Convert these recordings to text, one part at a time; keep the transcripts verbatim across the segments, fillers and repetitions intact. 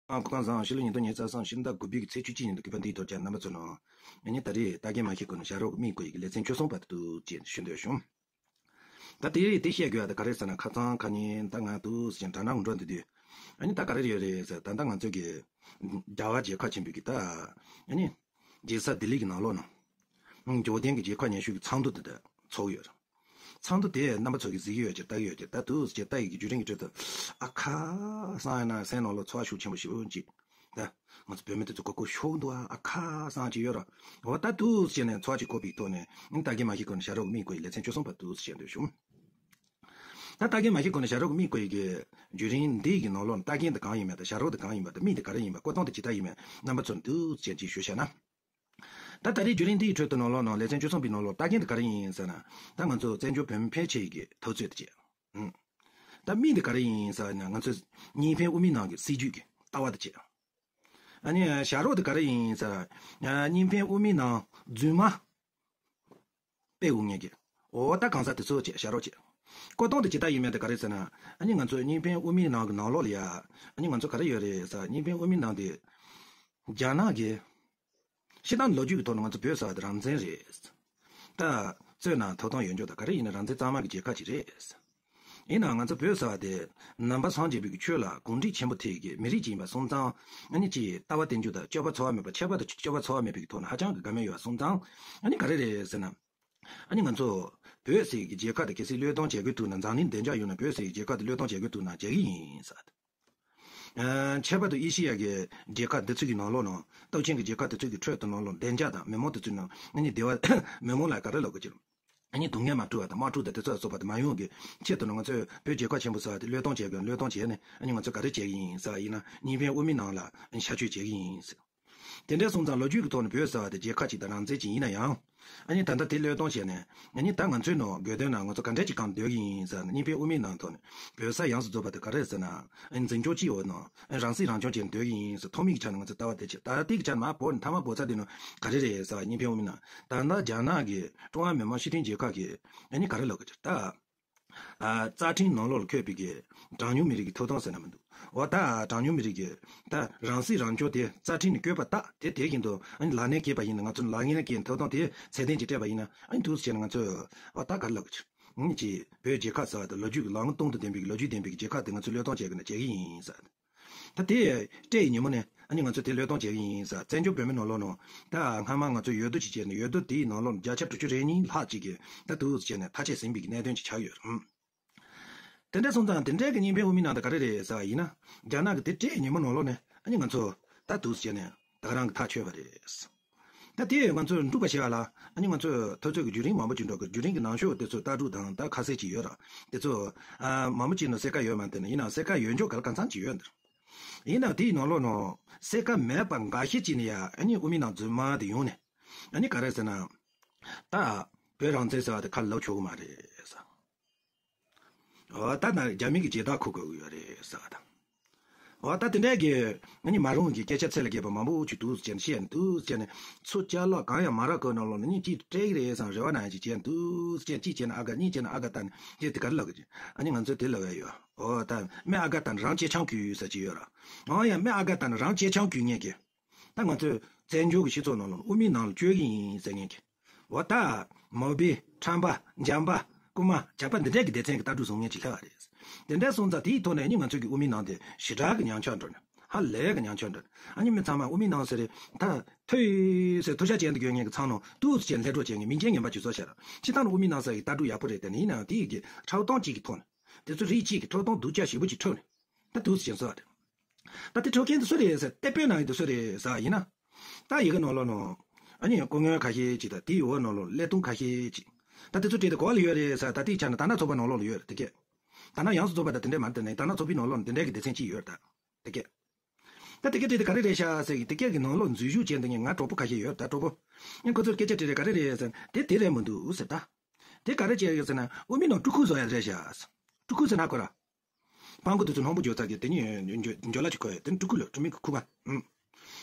ཨ་ཁུ་ཁང་བཟང་། ཕྱི་ལོ་ཉིས་སྟོང་ཉི་ཤུ་རྩ་གསུམ་ཕྱི་ཟླ་དགུ་པའི་གི་ཚེས་བཅུ་གཅིག་ཉིན་དུ་གུས་པ་འདིའི་ཐོག་ཀྱང་རྣམ་པ་ཚོ་ནང་། ཨ་ནི་ད་རེས་ལྟ་མཁན་མ་ཤེས་གོང་ནས་ཞྭ་རོགས་མིག་བསྐོར་ཡི་གི་ལེ་ཚན་བཅུ་གསུམ་པ་དེ་འདུག་ཅེས་ཞུ་འདོད་བྱུང་། ད་དེ་རེས་དེ་བཤད་དགོས་ཡ་ད་ག་རེ་ཟེར་ན། ཁ་སང་ཁ་ཉིན་ད་ང་འདུག་ཟེར་གྱིན་དྲ་སྣང་འགྲོ་འདི་དུས། ཨ་ནི་ད་ག་རེ་ཡོད་རེད་ཟེར། ད་ལྟ་ང་ཚོ་གི་རྒྱ་གར་རྒྱལ་ཁབ་ཆེན་པོའི་གི་ད། ཨ་ནི་རྒྱལ་ས་ལྡི་ལི་གི་ནང་ལོགས་ན། འབྱོར་ལྡན་གྱི་རྒྱལ་ཁབ་ཉི་ཤུ་གི་ཚོགས་འདུ་དེ་འདྲ་ཚོགས་ཡོད་རེད། ཚོགས་འདུ་དེ་རྣམ་པ་ཚོ་གིས་གཟིགས་ཀྱི་ཡོད་ཀྱི་ལྟ་གི་ཡོད་ཀྱི། ད་འདུག་ཟེར་གྱིན་ལྟ་ཡི་གི་བརྒྱུད་རིམ་གྱི་ཁྲོད་དུ། ཨ་ཁ་སང་ཡིན་ན་སེམས་ནང་ལ་ཚོར་བ་ཤུགས་ཆེན་པོ་ཞེ་པོ་ཅིག་ད་ང་ཚོ་བོད་མི་དེ་ཚོ་མགོ་སྐོར་ཤོར་འདུག་ཨ་ཁ་སང་ཅིག་ཡོད་ར། འོ་ད་འདུག་ཟེར་ནས་ཚོར་བ་ཅིག་འཁོར་བའི་ཐོག་ནས་ཨ་ནི་ལྟ་མཁན་མ་ཤེས་གོང་ནས་ཞྭ་རོགས་མིག་བསྐོར་ཡི་ལེ་ཚན་བཅུ་གསུམ་པ་འདུག་ཟེར་བཤད་འདོད་བྱུང་། ད་ལྟ་མཁན་མ་ཤེས་གོང་ནས་ཞྭ་རོགས་མིག་བསྐོར་ཡི་གི་བརྒྱུད་རིམ་འདི་གི་ནང་ལོགས་ལྟ་མཁན་དེ་གང་ཡིན་མིན་དང་། ཞྭ་རོགས་དེ་གང་ཡིན་མིན་དང་། མིག་དེ་ག་རེ་ཡིན་མིན། བཀོད་སྟངས་དེ་ཇི་ལྟར་ཡིན་མིན་རྣམ་པ་ཚོར་འདུག་ཟེར་ཅིག་ཞུས་བྱས་ན། ད་ད་རེས་བརྒྱུད་རིམ་འདིའི་ཁྲོད་དུ་ནང་ལོགས་ནང་ལེ་ཚན་བཅུ་གསུམ་པའི་ནང་ལོགས་ལྟ་མཁན་དེ་ག་རེ་ཡིན་ཟེར་ན། ད་ང་ཚོ་བཙན་བྱོལ་བོད་མི་ཕལ་ཆེ་གི་འཐབ་རྩོད་དེ་བྱས། ཨང་། ད་མིག་དེ་ག་རེ་ཡིན་ཟེར་ན། ང་ཚོ་གཉིས་ཕན་དབུ་མའི་ནང་གི་སྲིད་བྱུས་ཀྱི་ལྟ་བ་དེ་བྱས། ཨ་ནི་ཞྭ་རོགས་དེ་ག་རེ་ཡིན་ཟེར་ན། གཉིས་ཕན་དབུ་མའི་ནང་རྫུན་མ་སྤེལ་འོང་མཁན་གྱི། འོ་ད་གང་ཟག་དེ་ཚོ་བྱས། ཞྭ་རོགས་བྱས། བཀོད་སྟངས་དེ་ཇི་ལྟར་ཡིན་མིན་དེ་ག་རེ་ཟེར་ན། ཨ་ནི་ང་ཚོ་གཉིས་ཕན་དབུ་མའི་ནང་གི་ནང་ལོགས་ལ་ཡ། ཨ་ནི་ང་ཚོ་ག་རེ་ཡོད་རེད་ཟེར། གཉིས་ཕན་དབུ་མའི་ནང་དེ་རྒྱ་ནག་གི། སྤྱིར་བཏང་ལོ་རྒྱུས་ཀྱི་ཐོག་ནས་ང་ཚོ་བོད་ཟེར་བ་དེ་རང་བཙན་རེད། ད་རྩོད་ན་ཐོབ་ཐང་ཡོད་འཇོག་དང་ག་རེ་ཡིན་ན་རང་བཙན་གཙང་མ་གི་རྒྱལ་ཁབ་ཅིག་རེད། ཡིན་ནའང་ང་ཚོ་བོད་ཟེར་བ་དེ་ནང་པ་སངས་རྒྱས་པའི་གི་ཆོས་ལ་གོམས་འདྲིས་ཆེན་པོ་ཐེབས་ཀྱི་མི་རིགས་ཅིག་ཡིན་པ་སོང་ཙང་། ཨ་ནི་ཅིག་ལྟ་བ་བསྟན་རྒྱུ་དང་སྤྱོད་པ་འཚེ་བ་མེད་པ། ཁྱད་པར་དུ་སྤྱོད་པ་འཚེ་བ་མེད་པའི་གི་ཐོག་ནས་ཧ་ཅང་གི་དགའ་མོས་ཡོད་པ་སོང་ཙང་། ཨ་ནི་ག་རེ་རེད་ཟེར་ན། ཨ་ནི་ང་ཚོ་བོད་ཟེར་གི་རྒྱལ་ཁབ་དེ་གལ་སྲིད་བློས་གཏོང་བྱེད་དགོས་ཐུག་ན། འཛམ་གླིང་བདེ་འཇགས་ཡོང་ན་བོད་ཟེར་གི་རྒྱལ་ཁབ་དེ་བློས་གཏོང་བྱེད་དགོས་ཐུག་ན་བྱེད་གི་ཡིན་ཟེར། ཨ། ཁྱད་པར་དུ་ཨེ་ཤེ་ཡ་གི་རྒྱལ་ཁབ་འདི་ཚོ་གི་ནང་ལོགས་ནང་། སྟོབས་ཆེན་གྱི་རྒྱལ་ཁབ་དེ་ཚོ་གི་ཁྲོད་དུ་ནང་ལོགས་བདེ་འཇགས་དང་མི་མང་དེ་ཚོའི་ནང་ཨ་ནི་བདེ་བ། མི་མང་ལ་ག་རེ་ལབ་དགོས་ཀྱི། ཨ་ནི་སྡུག་བསྔལ་མ་འཁྲུག་པ་དང་དམག་འཁྲུག་དང་དེ་ཚོ་ལ་སོགས་པ་དེ་མ་ཡོང་གི་ཆེད་དུ་ནི་ང་ཚོས་བོད་རྒྱལ་ཁབ་ཆེན་པོ་ཟེར་བ་དེ་བློས་གཏོང་བྱེད་དགོས། བློས་གཏོང་བྱས་ནས་ཨ་ནི་ང་ཚོ་ག་རེ་བྱེད་ཀྱི་ཡིན་ཟེར་བ་ཡིན་ན། གཉིས་ཕན་དབུ་མའི་ནང་ལ་ཨ་ནི་ཤར་བསྐྱོད་བྱེད་ཀྱི་ཡིན་ཟེར། དེ་འདྲ་སོང་ཙང་ལོ་རྒྱུས་ཀྱི་ཐོག་ནས་བོད་ཟེར་བ་དེ་རྒྱལ་ཁབ་ཅིག་དང་རང་བཙན་ཅིག་ཡིན་ན་ཡང་། ཨ་ནི་ད་ལྟ་དེ་བློས་གཏོང་བྱས་ནས། ཨ་ནི་ད་ང་ཚོའི་ནང་དགོས་དོན་ན་ང་ཚོ་ག་འདྲ་ཅིག་གང་སྡོད་ཀྱི་ཡིན་ཟེར་ན། གཉིས་ཕན་དབུ་མའི་ནང་ཐོག་ནས་བོད་ས་ཡོངས་སུ་རྫོགས་པ་དེ་ག་རེ་ཟེར་ན། ཨ་ནི་འཛིན་སྐྱོང་སྤྱིའི་འོག་ནང་ཨ་ནི་རང་སྲིད་རང་སྐྱོང་བྱས་ནས་སྡོད་ཀྱི་ཡིན་ཟེར། ཐོག་མའི་གི་ཆ་ནས་ང་ཚོ་ལྟ་བ་དེ་བྱས། ད་ལྟའི་གི་ཆ་ནས་མར་བོར་ནས་མཐའ་མ་བོར་ཚར་དུས་ནང་ག་རེ་རེད་ཟེར་བ། གཉིས་ཕན་དབུ་མའི་ནང་ད་ལྟ་རྒྱ་ནག་གི་ཀྲུང་ཧྭ་མི་དམངས་སྤྱི་མཐུན་རྒྱལ་ཁབ་ཀྱི་ཨ་ནི་ག་རེ་ལབ་དགོས་ཀྱི་ད། ཨ། རྩ་ཁྲིམས་ནང་ལོགས་ལ་འཁོད་པའི་གི་གྲངས་ཉུང་མི་རིགས་ཀྱི་ཐོབ་ཐང་ཟེར་ན་མི་འདུག་འོ་ད་གྲངས་ཉུང་མི་རིགས་ཀྱི་ད་རང་སྲིད་རང་སྐྱོང་དེ་རྩ་ཁྲིམས་ནས་བཀོད་པ་ལྟར་དེ་དེ་བཞིན་དུ་ཨ་ནི་ལག་ལེན་བཀལ་བ་ཡིན་ན། ང་ཚོ་ལག་ལེན་བཀལ་ཐོབ་ཐང་དེ་ཚད་ལྡན་ཅིག་སྤྲད་པ་ཡིན་ན། ཨ་ནི་འདུག་སེ་བྱས་ན་ང་ཚོས་འོ་ད་ག་རེ་ལབ་དགོས་ཀྱི། ཨ་ནི་ཅིག་བོད་རྒྱལ་ཁབ་ཟེར་བ་དེ་ལོ་རྒྱུས་ཀྱི་ལམ་སྟོང་དང་ལྡན་པའི་གི་ལོ་རྒྱུས་ལྡན་པའི་གི་རྒྱལ་ཁབ་དེ་ང་ཚོས་བློས་གཏོང་བྱེད་དགོས་ན་བྱེད་ཀྱི་ཡིན་ཟེར། ད་དེ་སྤྲད་ཡི་ཉིན་མོ་ནས་ཨ་ནི་ང་ཚོ་དེ་བློས་གཏོང་བྱེད་ཀྱི་ཡིན་ཟེར། བཙན་བྱོལ་བོད་མི་ནང་ལོགས་ནང་ད་སྔ་མ་ང་ཚོ་འོས་བསྡུ་ཅིག་བྱས་ནས། འོས་བསྡུ་དེའི་ནང་ལོགས་ནས་བརྒྱ་ཆ་དྲུག་ཅུ་རེ་གཉིས་ལྷག་ཅིག་གིས་ད་འདུག་སེ་བྱས་ནས་ཐག་བཅད་ཟིན་པའི་གནད་དོན་ཅིག་ཆགས་ཡོད་རེད། དེ་འདྲ་སོང་ཙང་དེ་འདྲའི་གི་གཉིས་ཕན་དབུ་མའི་ནང་དུ་ག་རེ་རེད་ཟེར་བ་ཡིན་ན། རྒྱ་ནག་གི་དེ་སྤྲད་ཉིན་མོ་ནང་ལོགས་ནས་ཨ་ནི་ང་ཚོ་ད་འདུག་སེ་བྱས་ནས་ད་ག་རང་གི་ཐག་ཆོད་པ་རེད། ད་དེ་ང་ཚོས་འགྲུབ་པ་བྱེད་པ་ལ་ཨ་ནི་ང་ཚོས་འཐབ་རྩོད་ཀྱི་བརྒྱུད་རིམ་མང་པོ་ཅིག་འགྲོ་གི། བརྒྱུད་རིམ་གྱི་ནང་ཤོག་དེ་ཚོ་ལྟ་གྲུབ་དང་ད་ཁ་གསལ་ཅིག་ཡོད་ར། དེ་ཚོ་ཨ་མང་པོ་ཅིག་ནང་གསལ་ཁ་ཡོད་མ་རེད་དེ། ཡིན་ནའང་གསལ་ཁ་ཡོད་འཇོག་ག་ལ་གང་འཚམ་ཅིག་ཡོད་འདུག་ཡིན་ནའང་དེའི་ནང་ལོགས་ནང་གསལ་ཁ་མེད་པ་འགའ་ཤས་ཅིག་ནས་ཡ་ཨ་ནི་དབུ་མའི་ནང་རྫུན་མ་དེ་ཡོང་ནས། ཨ་ནི་ག་རེ་ཟེར་ན། ད་བོད་རང་བཙན་ཟེར་བ་དེ་ཁ་ལ་ལབ་ཆོག་གི་མ་རེད་ཟེར། འོ་ད་ནི་རྒྱ་མི་གི་བྱེད་སྟངས་ཁུར་དགོས་ཀྱི་ཡོད་རེད་ཟེར་བ་དང་། འོ་ད་དེ་འདྲའི་གི་ང་གཉིས་མ་རུང་གི་སྐད་ཆ་ཚད་ལས་བརྒལ་བ་མང་པོ་ཅིག་འདུག་སེ་བྱས་ནས་བཤད་ནས། འདུག་སེ་བྱས་ནས་ཚུར་ཅ་ལག་གང་ཡང་མ་རག་གོ་ནང་ལོགས་ནས་གཉིས་གཅིག་སྤྲད་ཀྱི་རེད་བསམ་རེ་བ་ནང་བཞིན་བྱས་འདུག་སེ་བྱས། གཅིག་བྱས་ན་ཨ་དགའ། གཉིས་བྱས་ན་ཨ་དགའ་བཏང་ནས་དེ་དེ་ག་རེ་ལབ་གི་ཅིག་ཨ་ནི་ང་ཚོས་དེ་ལབ་ཡ་ཡོད། འོ་ད་སྨན་ཨ་དགའ་བཏང་ནས་རང་ཇེ་ཆང་གུ་ཟེར་གྱི་ཡོད་ར། འོ་ཡང་སྨན་ཨ་དགའ་བཏང་ནས་རང་ཇེ་ཆང་གུ་ངེས་ཀྱི། ད་ང་ཚོས་བཙན་བྱོལ་གྱི་སྤྱི་ཚོགས་ནང་ལ་དབུ་མའི་ནང་ལ་བཅོལ་གྱི་ཡིན་ཟེར་མཁན་གྱི། འོ་ད་མའོ་པེ། ཁྲམ་པ། འཇམ་པ། རྐུན་མ། ཇག་པ་འདི་འདྲས་ཀྱི་སྡེ་ཚན་གྱི་ལྟ་གྲུབ་བཟུང་མཁན་ཅིག་སླེབས་པ་རེད། དེ་འདྲས་སོང་ཙང་དེའི་ཐོག་ནས་ནི་ང་ཚོ་གི་དབུ་མའི་ནང་དེ་ཞེ་དྲག་གི་ཉམས་ཆག་འགྲོ་ནས། ཧ་ལས་གི་ཉམས་ཆག་འགྲོ་ནས། ཨ་ནི་མི་ཚང་མ་དབུ་མའི་ནང་ཟེར་རེད། ད་ཐོས་ཟེར་ཐུ་ཤ་ཅན་དུ་གྱོན་མཁན་གྱི་ཚང་ནང་འདུག་སེ་བྱས་ལྷེ་བྲོ་བྱས་མཁན་མིང་ཅན་ངན་པ་ཅིག་བཟོ་བཞག་ར། སྤྱིར་བཏང་ནི་དབུ་མའི་ནང་ཟེར་གྱི་ལྟ་གྲུབ་ཡག་པོ་རེད་དེ། ནི་ཡིན་ནའང་དེ་ཡི་གི་འཁྲབ་སྟངས་གཅིག་གི་ཐོག་ནས། དེ་ཚོ་རིགས་གཅིག་གི་འཁྲབ་སྟངས་སྡུག་ཅག་ཞེ་པོ་ཅིག་འཁྲབ་ནས། ད་འདུག་སེ་བྱས་བཟོ་བ་རེད། ད་དེ་འཁྲབ་མཁན་དེ་སུ་རེད་ཟེར། དེབ་སྤེལ་གནང་མཁན་དེ་སུ་རེད་ཟེར་བ་ཡིན་ན། ད་ཡི་གེ་ནང་ལོགས་ནང་ཨ་ནི་སྐུ་ངོ་ཁ་ཤས་ཅིག་དང་། དེའི་འོག་ནང་ལོགས་ཀླད་སྟོང་ཁ་ཤས་ཅིག་ད་དེ་ཚོ་བྲིས་ཏེ་ག་པར་ལ་ཡོད་རེད་ཟེར། ད་དེའི་ཆ་ནས་དར་ནག་ཚོགས་པ་ནང་ལོགས་ལ་ཡོད་རེད་དེ་གས། དར་ནག་ཡོངས་སུ་རྫོགས་པ་དང་དེ་འདྲས་མ་རེད་དེ། ནས་དར་ནག་ཚོགས་པའི་ནང་ལོགས་ནས་དེ་འདྲས་ཀྱི་སྡེ་ཚན་གཅིག་ཡོད་རེད་ད། དེ་གས། ད་དེ་གས་བྲིས་ཏེ་ག་རེ་རེད་ཤག་ཟེར་གི། དེ་གས་ཀྱི་ནང་ལོགས་འཛུལ་ཞུགས་བྱས་འདུག་མཁན་ང་གྲོགས་པོ་ཁ་ཤས་ཡོད་ད། གྲོགས་པོ། ངས་ཁོ་ཚོར་སྐད་ཆ་དྲིས་རེད། ག་རེ་རེད་ཟེར་ན། དེ་དེ་རེད་མི་འདུག་ཟེར་ད། དེ་ག་རེ་བྱས་ཡོད་ཟེར་ན། དབུ་མའི་ནང་ཀྲུ་ཁུ་བཟོ་ཡ་རེད་ཤག་ཀྲུ་ཁུ་ཟེར་ན་ཁོ་ར། སྤང་གོ་དེ་ཚོ་སྣུམ་པོ་འཇོག་ཚར་གི། དེ་ནི་འཇོ་འཇོ་ལ་ཅིག་ཁོ་ཡ། དེ་ནི་ཀྲུ་ཁུ་ལོ། ཀྲུ་མིང་གི་ཁུ་བ། ཨུམ།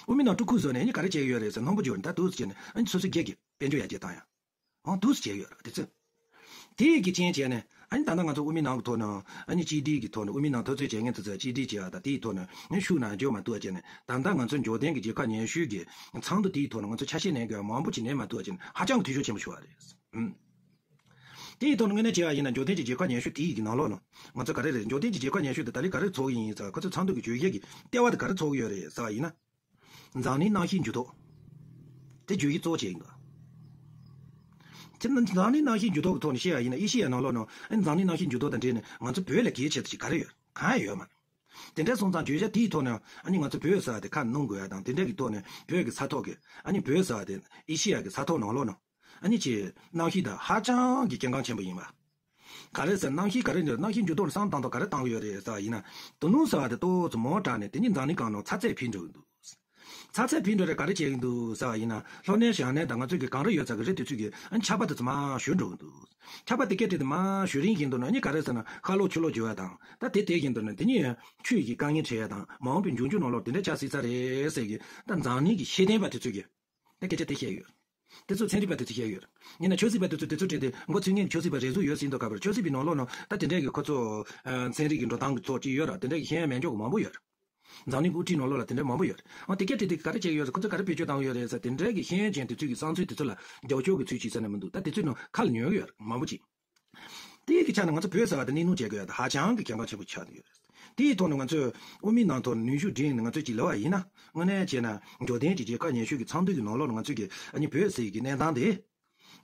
དབུ་མའི་ནང་ཀྲུ་ཁུ་བཟོས་ནས་ནི་ག་རེ་བྱེད་ཀྱི་ཡོད་རེད་ཟེར། སྣུམ་པོ་འཇོག་ནས་ད་འདུག་སེ་བྱས་ནས་ཨ་ནི་སོ་སོའི་སྒེར་གྱི་དཔལ་འབྱོར་ཡར་རྒྱས་བཏང་ཡ། ཨང་འདུག་སེ་བྱས་ཡོད་རེད་དེ་ཚོ། དེ་ཡི་གི་རྐྱེན་བྱས་ནས་ ཨ་ནི་ད་ལྟ་ང་ཚོ་དབུ་མའི་ནང་གི་ཐོག་ནས་ཨ་ནི་གཅིག་སྒྲིལ་གྱི་ཐོག་ནས་དབུ་མའི་ནང་འཐབ་རྩོད་བྱེད་མཁན་ཚོ་ཚོ་གཅིག་སྒྲིལ་བྱེད་ཡ་དང་དེའི་ཐོག་ནས་ཨ་ནི་ཤུགས་ནང་འཇོག་མ་ཐུབ་པ་བྱས་ནས། ད་ལྟ་ང་ཚོ་འབྱོར་ལྡན་གྱི་རྒྱལ་ཁབ་ཉི་ཤུ་གི་ཚང་དུ་དེའི་ཐོག་ནས་ང་ཚོ་ཆ་ཤས་ལེན་མཁན་མང་པོ་ཅིག་ལེན་མ་ཐུབ་པ་བྱས་ནས་ཧ་ཅང་གི་འཐུས་ཤོར་ཆེན་པོ་བྱུང་བ་རེད། ཨུམ། དེའི་ཐོག་ནས་དངོས་གནས་བྱས་པ་ཡིན་ན་འབྱོར་ལྡན་གྱི་རྒྱལ་ཁབ་ཉི་ཤུ་དེའི་གི་ནང་ལོགས་ནང་ང་ཚོ་ག་རེ་རེད། འབྱོར་ལྡན་གྱི་རྒྱལ་ཁབ་ཉི་ཤུ་དེ་ད་ལི་ག་རེ་ཚོགས་ཀྱི་ཡིན་ཟེར། ཁོ་ཚོ་ཚང་དུ་གི་བརྗོད་གཞི་གི་ལྟེ་བ་དེ་ག་རེ་ཚོགས་ཀྱི་ཡོད་རེད་ཟེར་བ་ཡིན་ན། འཛམ་གླིང་གནམ་གཤིས་འགྱུར་ལྡོག་དེ་བརྗོད་གཞི་གཙོ་བོ་བྱས་ཡིན་འདུག་དེ་ནི་འཛམ་གླིང་གནམ་གཤིས་འགྱུར་ལྡོག་གི་ཐོག་ནས་བཤད་ཡ་ཡིན་ན་ཨེ་ཤི་ཡའི་ནང་ལོགས་ནང་ཨ་ནི་འཛམ་གླིང་གནམ་གཤིས་འགྱུར་ལྡོག་དང་འབྲེལ་ནས་ང་ཚོ་བོད་ལ་གལ་ཆེ་ས་ཞིག་ག་རེ་ཡོད། གང་ཡང་ཡོད་མ་རེད། དེ་འདྲ་སོང་ཙང་བརྗོད་བྱ་དེའི་ཐོག་ནས་ཨ་ནི་ང་ཚོ་བོད་ཟེར་བ་དེ་ཁ་ནང་དགོས་ཡ་དང་། དེ་འདྲ་གི་ཐོག་ནས་བོད་ཀྱི་ས་ཐོག་གི་ཨ་ནི་བོད་ཟེར་བ་དེ་ཨེ་ཤི་ཡ་གི་ས་ཐོག་ནང་ལོགས་ནང་ཨ་ནི་ཅིག་གནམ་གཤིས་དང་ཧ་ཅང་གི་གལ་འགངས་ཆེན་པོ་ཡིན་པ། ག་རེ་ཟེར། གནམ་གཤིས་ག་རེ་འདིར་གནམ་གཤིས་འགྱུར་ལྡོག་ལ་བསམ་བཏང་ཐོག་ག་རེ་བཏང་གི་ཡོད་རེད་ཟེར་བ་ཡིན་ན། དོ་ནུབ་ཟེར་བ་དེ་ཏོག་ཙམ་མར་དྲགས་ནས་དེ་ནི་འཛམ་གླིང་སྒང་ནང་ཚ་ཚད་འཕེལ་འགྲོ་གི་འདུག་ཚ་ཚད་འཕེལ་འགྲོ་རེད། ག་རེ་བྱེད་ཀྱི་འདུག་ཟེར་བ་ཡིན་ན། ལྷོ་ནས་བྱང་ནས་དང་ང་ཚོ་གི་གངས་རི་ཡོད་ས་གི་རི་དེ་ཚོ་གི་ཨ་ནི་ཆར་པ་དེ་ཚོ་མར་གཞུ་འགྲོ་གི་འདུག་ཆར་པ་དེ་སྐད་དེ་དེ་མར་གཞུ་རིང་བཞིན་དུ་ནི་ཨ་ནི་ག་རེ་ཟེར་ན་ཤར་ལྷོ་ཆུ་ལྷོ་འགྱུར་བ་དང་། ད་དེ་དེ་བཞིན་དུ་ནི་དེ་ནི་ཆུ་ཡི་གི་དཀའ་ངལ་འཕྲད་ཡ་དང་མ་འོངས་པའི་འབྱུང་འགྱུར་ནང་ལོགས་དེ་འདྲ་ཆགས་སྲིད་ས་རེད་ཟེར་གི་ད་འཛམ་གླིང་གི་ཤེས་ལྡན་པ་དེ་ཚོ་གི་ད་སྐད་ཆ་དེ་བཤད་ཡོད། དེ་ཚོ་ཚན་རིག་པ་དེ་ཚོ་བཤད་ཡོད། ཡིན་ན་ཆབ་སྲིད་པ་དེ་ཚོ་དེ་ཚོ་བྲིས་ཏེ་མགོ་ཚོས་མཁན་གྱི་ཆབ་སྲིད་པ་རེ་ཟུང་ཡོད་ཟིན་འདུག་ག་པར་ཆབ་སྲིད་པའི་ནང་ལོགས་ནང་ད་དེ་འདྲ་གི་ཁོ་ཚོ་ཚན་རིག་གི་འགྲོ་སྟངས་ཀྱི་ཚོགས་ཅིག་ཡོད་ར། དེ་འདྲ་གི་ཤེས་ཡ་མེད་མཁན་གྱི་མང་པོ་ཡོད། འཛམ་གླིང་དབུ་ཁྲིད་ནང་ལོགས་ལ་དེ་འདྲ་མང་པོ་ཡོད། ཨ་དེ་སྐད་བྲིས་ཏེ་ག་རེ་བྱས་ཡོད་ཟེར། ཁོ་ཚོ་ག་རེ་བེད་སྤྱོད་བཏང་ཡོད་རེད་ཟེར། དེ་འདྲ་གི་ཤེས་ཡོན་ཅན་དེ་ཚོ་གི་བསམ་ཚུལ་དེ་ཚོ་ལ་རྒྱབ་སྐྱོར་གྱི་ཚུལ་ཅིག་ཟེར་ན་མི་འདུག་ད་དེ་ཚོའི་ནང་ཁ་ལ་ཉོན་གྱི་ཡོད་མང་པོ་ཅིག་དེའི་གི་ཆ་ནས་ང་ཚོ་བོད་ཟེར་བ་དེ་གནས་ལུགས་བྱེད་དགོས་ཡ་དེ་ཧ་ཅང་གི་གལ་འགངས་ཆེན་པོ་ཆགས་ཡོད་རེད། དེའི་ཐོག་ནས་ང་ཚོས་དབུ་མའི་ནང་ཐོག་ནས་ནུས་ཤུགས་བསྒྲིལ་ནས་ང་ཚོས་ཅིག་ལབ་པ་ཡིན་ན། དངོས་གནས་བྱས་ན་འབྱོར་ལྡན་གྱི་རྒྱལ་ཁབ་ཉི་ཤུ་གི་ཚོགས་འདུ་གི་ནང་ལོགས་ལ་ང་ཚོས་ཀྱི་ཨ་ནི་བོད་ཟེར་གྱི་གནས་སྟངས་དེ་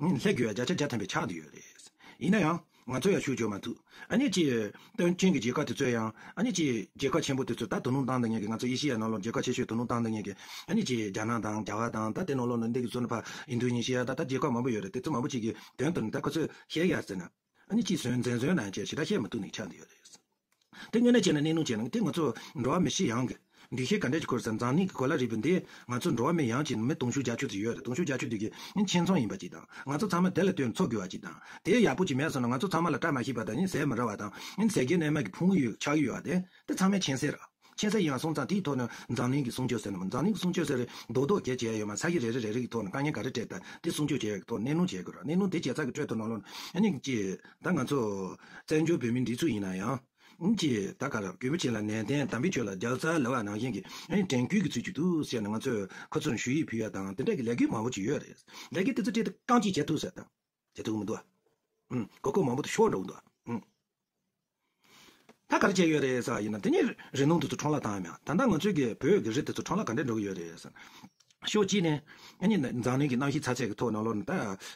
སླེབས་དགོས་ཡ་བརྒྱ་ཆ་བརྒྱ་ཐམ་པའི་ཆགས་བསྡད་ཡོད་རེད། ཡིན་ན་ཡང་ང་ཚོ་ཡང་ཤུགས་རྒྱོབ་མ་ཐུབ། ཨ་ནི་ཅིག་སྟོབས་ཆེན་གྱི་རྒྱལ་ཁབ་དེ་ཚོ་ཡང་ཨ་ནི་ཅིག་རྒྱལ་ཁབ་ཆེན་པོ་དེ་ཚོ་ད་དོ་སྣང་བཏང་བསྡད་མཁན་གྱི་ང་ཚོ་ཨེ་ཤི་ཡ་ནང་ལོགས་རྒྱལ་ཁབ་ཆེ་ཤོས་དོ་སྣང་བཏང་བསྡད་མཁན་གྱི་ཨ་ནི་ཅིག་རྒྱ་ནག་དང་རྒྱ་གར་དང་ད་དེ་ནང་ལོགས་ནང་འདི་གི་བཟོ་ནི་ཕ་ཨིན་དོ་ནེ་ཤི་ཡ་ད་ད་རྒྱལ་ཁབ་མང་པོ་ཡོད་རེད། དེ་ཚོ་མང་པོ་ཅིག་གི་དོན་དུ་ནི་ད་ཁོ་ཚོས་ཤེས་ཡ་ཟེར་ན། ཨ་ནི་ཅིག་བཟོས་མཛེས་བཟོས་གནང་བྱས་ཞེ་དྲག་བཤད་མ་ཐུབ་ནས་ཆགས་བསྡད་ཡོད་རེད། དེ་དངོས་གནས་བྱས་ན་གནས་ལུགས་བྱས་ན་དེ་ང་ཚོ་འགྲོ་བ་མི་སྤྱི་ཡོངས་ཀྱི་འདུ་ཤེས་ག་འདྲས་ཀྱི་སྐོར་ཟེར། འཛམ་གླིང་གི་གོ་ལ་རིལ་པོ་འདི་ང་ཚོ་འགྲོ་བ་མི་ཡོངས་ཀྱི་མི་དུང་ཕྱུར་བརྒྱད་ཅུ་ཙམ་ཡོད་རེད། དུང་ཕྱུར་བརྒྱད་ཅུ་དེ་གི་ཨ་ནི་ཁྱིམ་ཚང་ཡིན་པ་ཅིག་དང་། ང་ཚོ་ཚང་མ་དེ་ལ་ལྟོས་ནས་འཚོ་དགོས་པ་ཅིག་དང་། དེ་ཡག་པོ་ཅིག་མེད་སོང་ན་ང་ཚོ་ཚང་མ་ལ་བཀྲ་མ་ཤིས་པ་དང་ཨ་ནི་ཟས་མི་རག་པ་དང་ཨ་ནི་ཟས་གོས་གནས་མལ་གྱི་ཕུང་པོ་ཡོད་ཆགས་ཀྱི་ཡོད་པ་དེ་དེ་ཚང་མའི་མཁྱེན་གསལ་རེད། མཁྱེན་གསལ་ཡིན་པ་སོང་ཙང་དེའི་ཐོག་ནས་འཛམ་གླིང་གི་སྲུང་སྐྱོབ་ཟེར་ན་མ། འཛམ་གླིང་གི་སྲུང་སྐྱོབ་ཟེར་རེད། རྡོག་རྡོག་གས་བྱས་ཡོད་མ། ས་གཞི་རེ་རེ་རེ་རེ་གི་ཐོག་ནས་དཀའ་ངལ་ག་རེ་འཕྲད་ད་དེ་སྲུང་སྐྱོབ་བྱས་ཡོད་གི་ཐོག་གནས་ལུགས་བྱས་དགོས་ར། གནས་ལུགས་དེ་བྱས་ཚར་གི་ཁྲོད་དུ་ནང་ལོགས་ཨ་ནི་ཅི་ད་ང་ཚོ་བཙན་བྱོལ་བོད་མིའི་སྒྲིག་འཛུགས་ཡིན་ན་ཡང་ཨ་ནི་ཅི་ད་ག་ར་རྒྱུ་མི་ཆེ་ལ་ནན་ཏན་དམ་པའི་ཆོས་ལ་རྒྱལ་རྩ་ལབ་པ་ནང་བཞིན་གྱི་ཨ་ནི་དྲན་སྐུལ་གྱི་ཚུལ་གྱིས་འདུག་ཟེར་ནས་ང་ཚོས་ཁོ་ཚོར་ཞུ་ཡིག་ཕུལ་ཡ་དང་དེ་འདྲ་གི་ལས་འགུལ་མང་པོ་ཅིག་ཡོད་རེད། ལས་འགུལ་དེ་ཚོ་སྤྲད་དེ་རྐང་གཅིག་བྱེད་ཐུབ་ཟེར་དང་། བྱེད་ཐུབ་མི་འདུག་ཨ། ཨུམ། གོ་སྐབས་མང་པོ་དེ་ཤོར་འགྲོ་གི་འདུག་ཨ། ཨུམ། ད་ག་རེ་བྱས་ཡོད་རེད་ཟེར་བ་ཡིན་ན། དེ་ནི་རི་ནང་དེ་ཚོ་ཁྲོམ་ལ་བཏང་ཡ་མེད། ད་ལྟ་ང་ཚོའི་གི་བོད་ཀྱི་རི་དེ་ཚོ་ཁྲོམ་ལ་ག་འདྲས་འགྲོ་གི་ཡོད་རེད་ཟེར་ན། ཕྱོགས་གཅིག་ནས་ཨ་ནི་འཛམ་གླིང་གི་གནམ་གཤིས་ཚ་ཚད་ཀྱི་ཐོག་ནང་ལོགས་ནས་ད་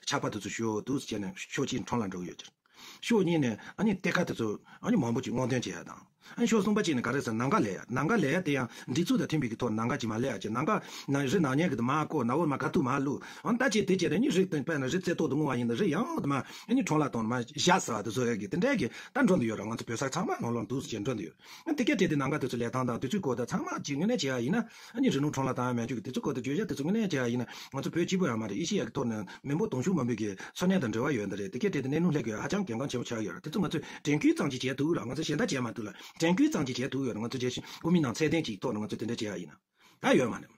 ཆར་པ་དེ་ཚོ་ཞུ་འོ་འདུག་ཟེར་བྱས་ནས་ཕྱོགས་གཅིག་ནས་ཁྲོམ་ལ་འགྲོ་གི་ཡོད་ཀྱི་རེད། ཕྱོགས་གཉིས་ནས་ཨ་ནི་གཏེར་ཁ་དེ་ཚོ་ཨ་ནི་མང་པོ་ཅིག་སྔོག་འདོན་བྱེད་ཡ་དང་། ཨ་ནི་ཕྱོགས་གསུམ་པ་གཅིག་ནས་ག་རེ་ཟེར་ན་ནམ་མཁའ་ལས་ཡ། ནམ་མཁའ་ལས་ཡ་དེ་ཡང་སྒྲིག་འཛུགས་དང་མཐུན་པའི་གི་ཐོག་ནམ་མཁའ་ཅིག་མ་ལས་ཡ་ཅིག་ནམ་མཁའ་ན་རི་ནག་ཉེས་ཀྱི་དུ་མ་བརྐོ། ནག་འོད་མ་ག་དུ་མ་བླུག་ཨ་ནི་ད་ཅིག་དེ་བྱས་ནས་ནི་རི་དེ་དཔེར་ན་རི་རྩེ་ཏོག་ཏུ་སྔོ་བ་ཡིན་ན་རི་ཡང་དུ་མ་ཨ་ནི་ཁྲོམ་ལ་གཏོང་ནས་མ་བཞག་ཟེར་བ་དེ་བཟོ་ཡ་གི་དེ་འདྲའི་གི་ད་འགྲོ་འདི་ཡོད་ར། ང་ཚོ་བོད་ས་ཚང་མ་ནང་ལོགས་འདུག་ཟེར་འགྲོ་འདི་ཡོད། ཨ་ནི་དེ་གས་བྲིས་ཏེ་ནམ་མཁའ་དེ་ཚོ་ལས་སྟངས་དང་དེ་ཚོའི་སྐོར་དང་ཚང་མ་ཅིག་དངོས་གནས་བྱས་ཡ་ཡིན་ན། ཨ་ནི་རི་ནང་ཁྲོམ་ལ་བཏང་ཡ་མེད་རྒྱུ་གི་དེ་ཚོ་སྐོར་དུ་བརྗོད་བྱ་དེ་ཚོ་དངོས་གནས་བྱས་ཡ་ཡིན་ན་ང་ཚོ་བོད་སྤྱི་པོ་ཡང་མ་རེད། ཨེ་ཤེ་ཡ་གི་ཐོག་ནས་མི་འབོར་དུང་ཕྱུར་མང་པོའི་གི་འཚོ་གནས་དང་འབྲེལ་བ་ཡོད་འདི་རེད། དེ་གས་བྲིས་ཏེ་གནས་ལུགས་སླེབས་དགོས་ཡ་ཧ་ཅང་གལ་འགངས་ཆེན་པོ་ཆགས་ཡོད་རེད། དེ་ཚོ་ང་ཚོས་དྲན་སྐུལ་ཙམ་ཅིག་བྱས་ཐུབ་ལ། ང་ཚོ་གཞན་དག་བྱས་མ་ཐུབ་ལ། དྲན་སྐུལ་ཙམ་ཅིག་བྱས་ཐུབ་ཡོད་རེད། ང་ཚོ་རྒྱལ་སྤྱི་དབུ་མའི་ནང་ཚད་ལྡན་ཅིག་ཐོག་ནས་ང་ཚོས་དེ་འདྲ་བྱེད་ཡ་ཡིན་ན་ད་ཡོད་མ་རེད།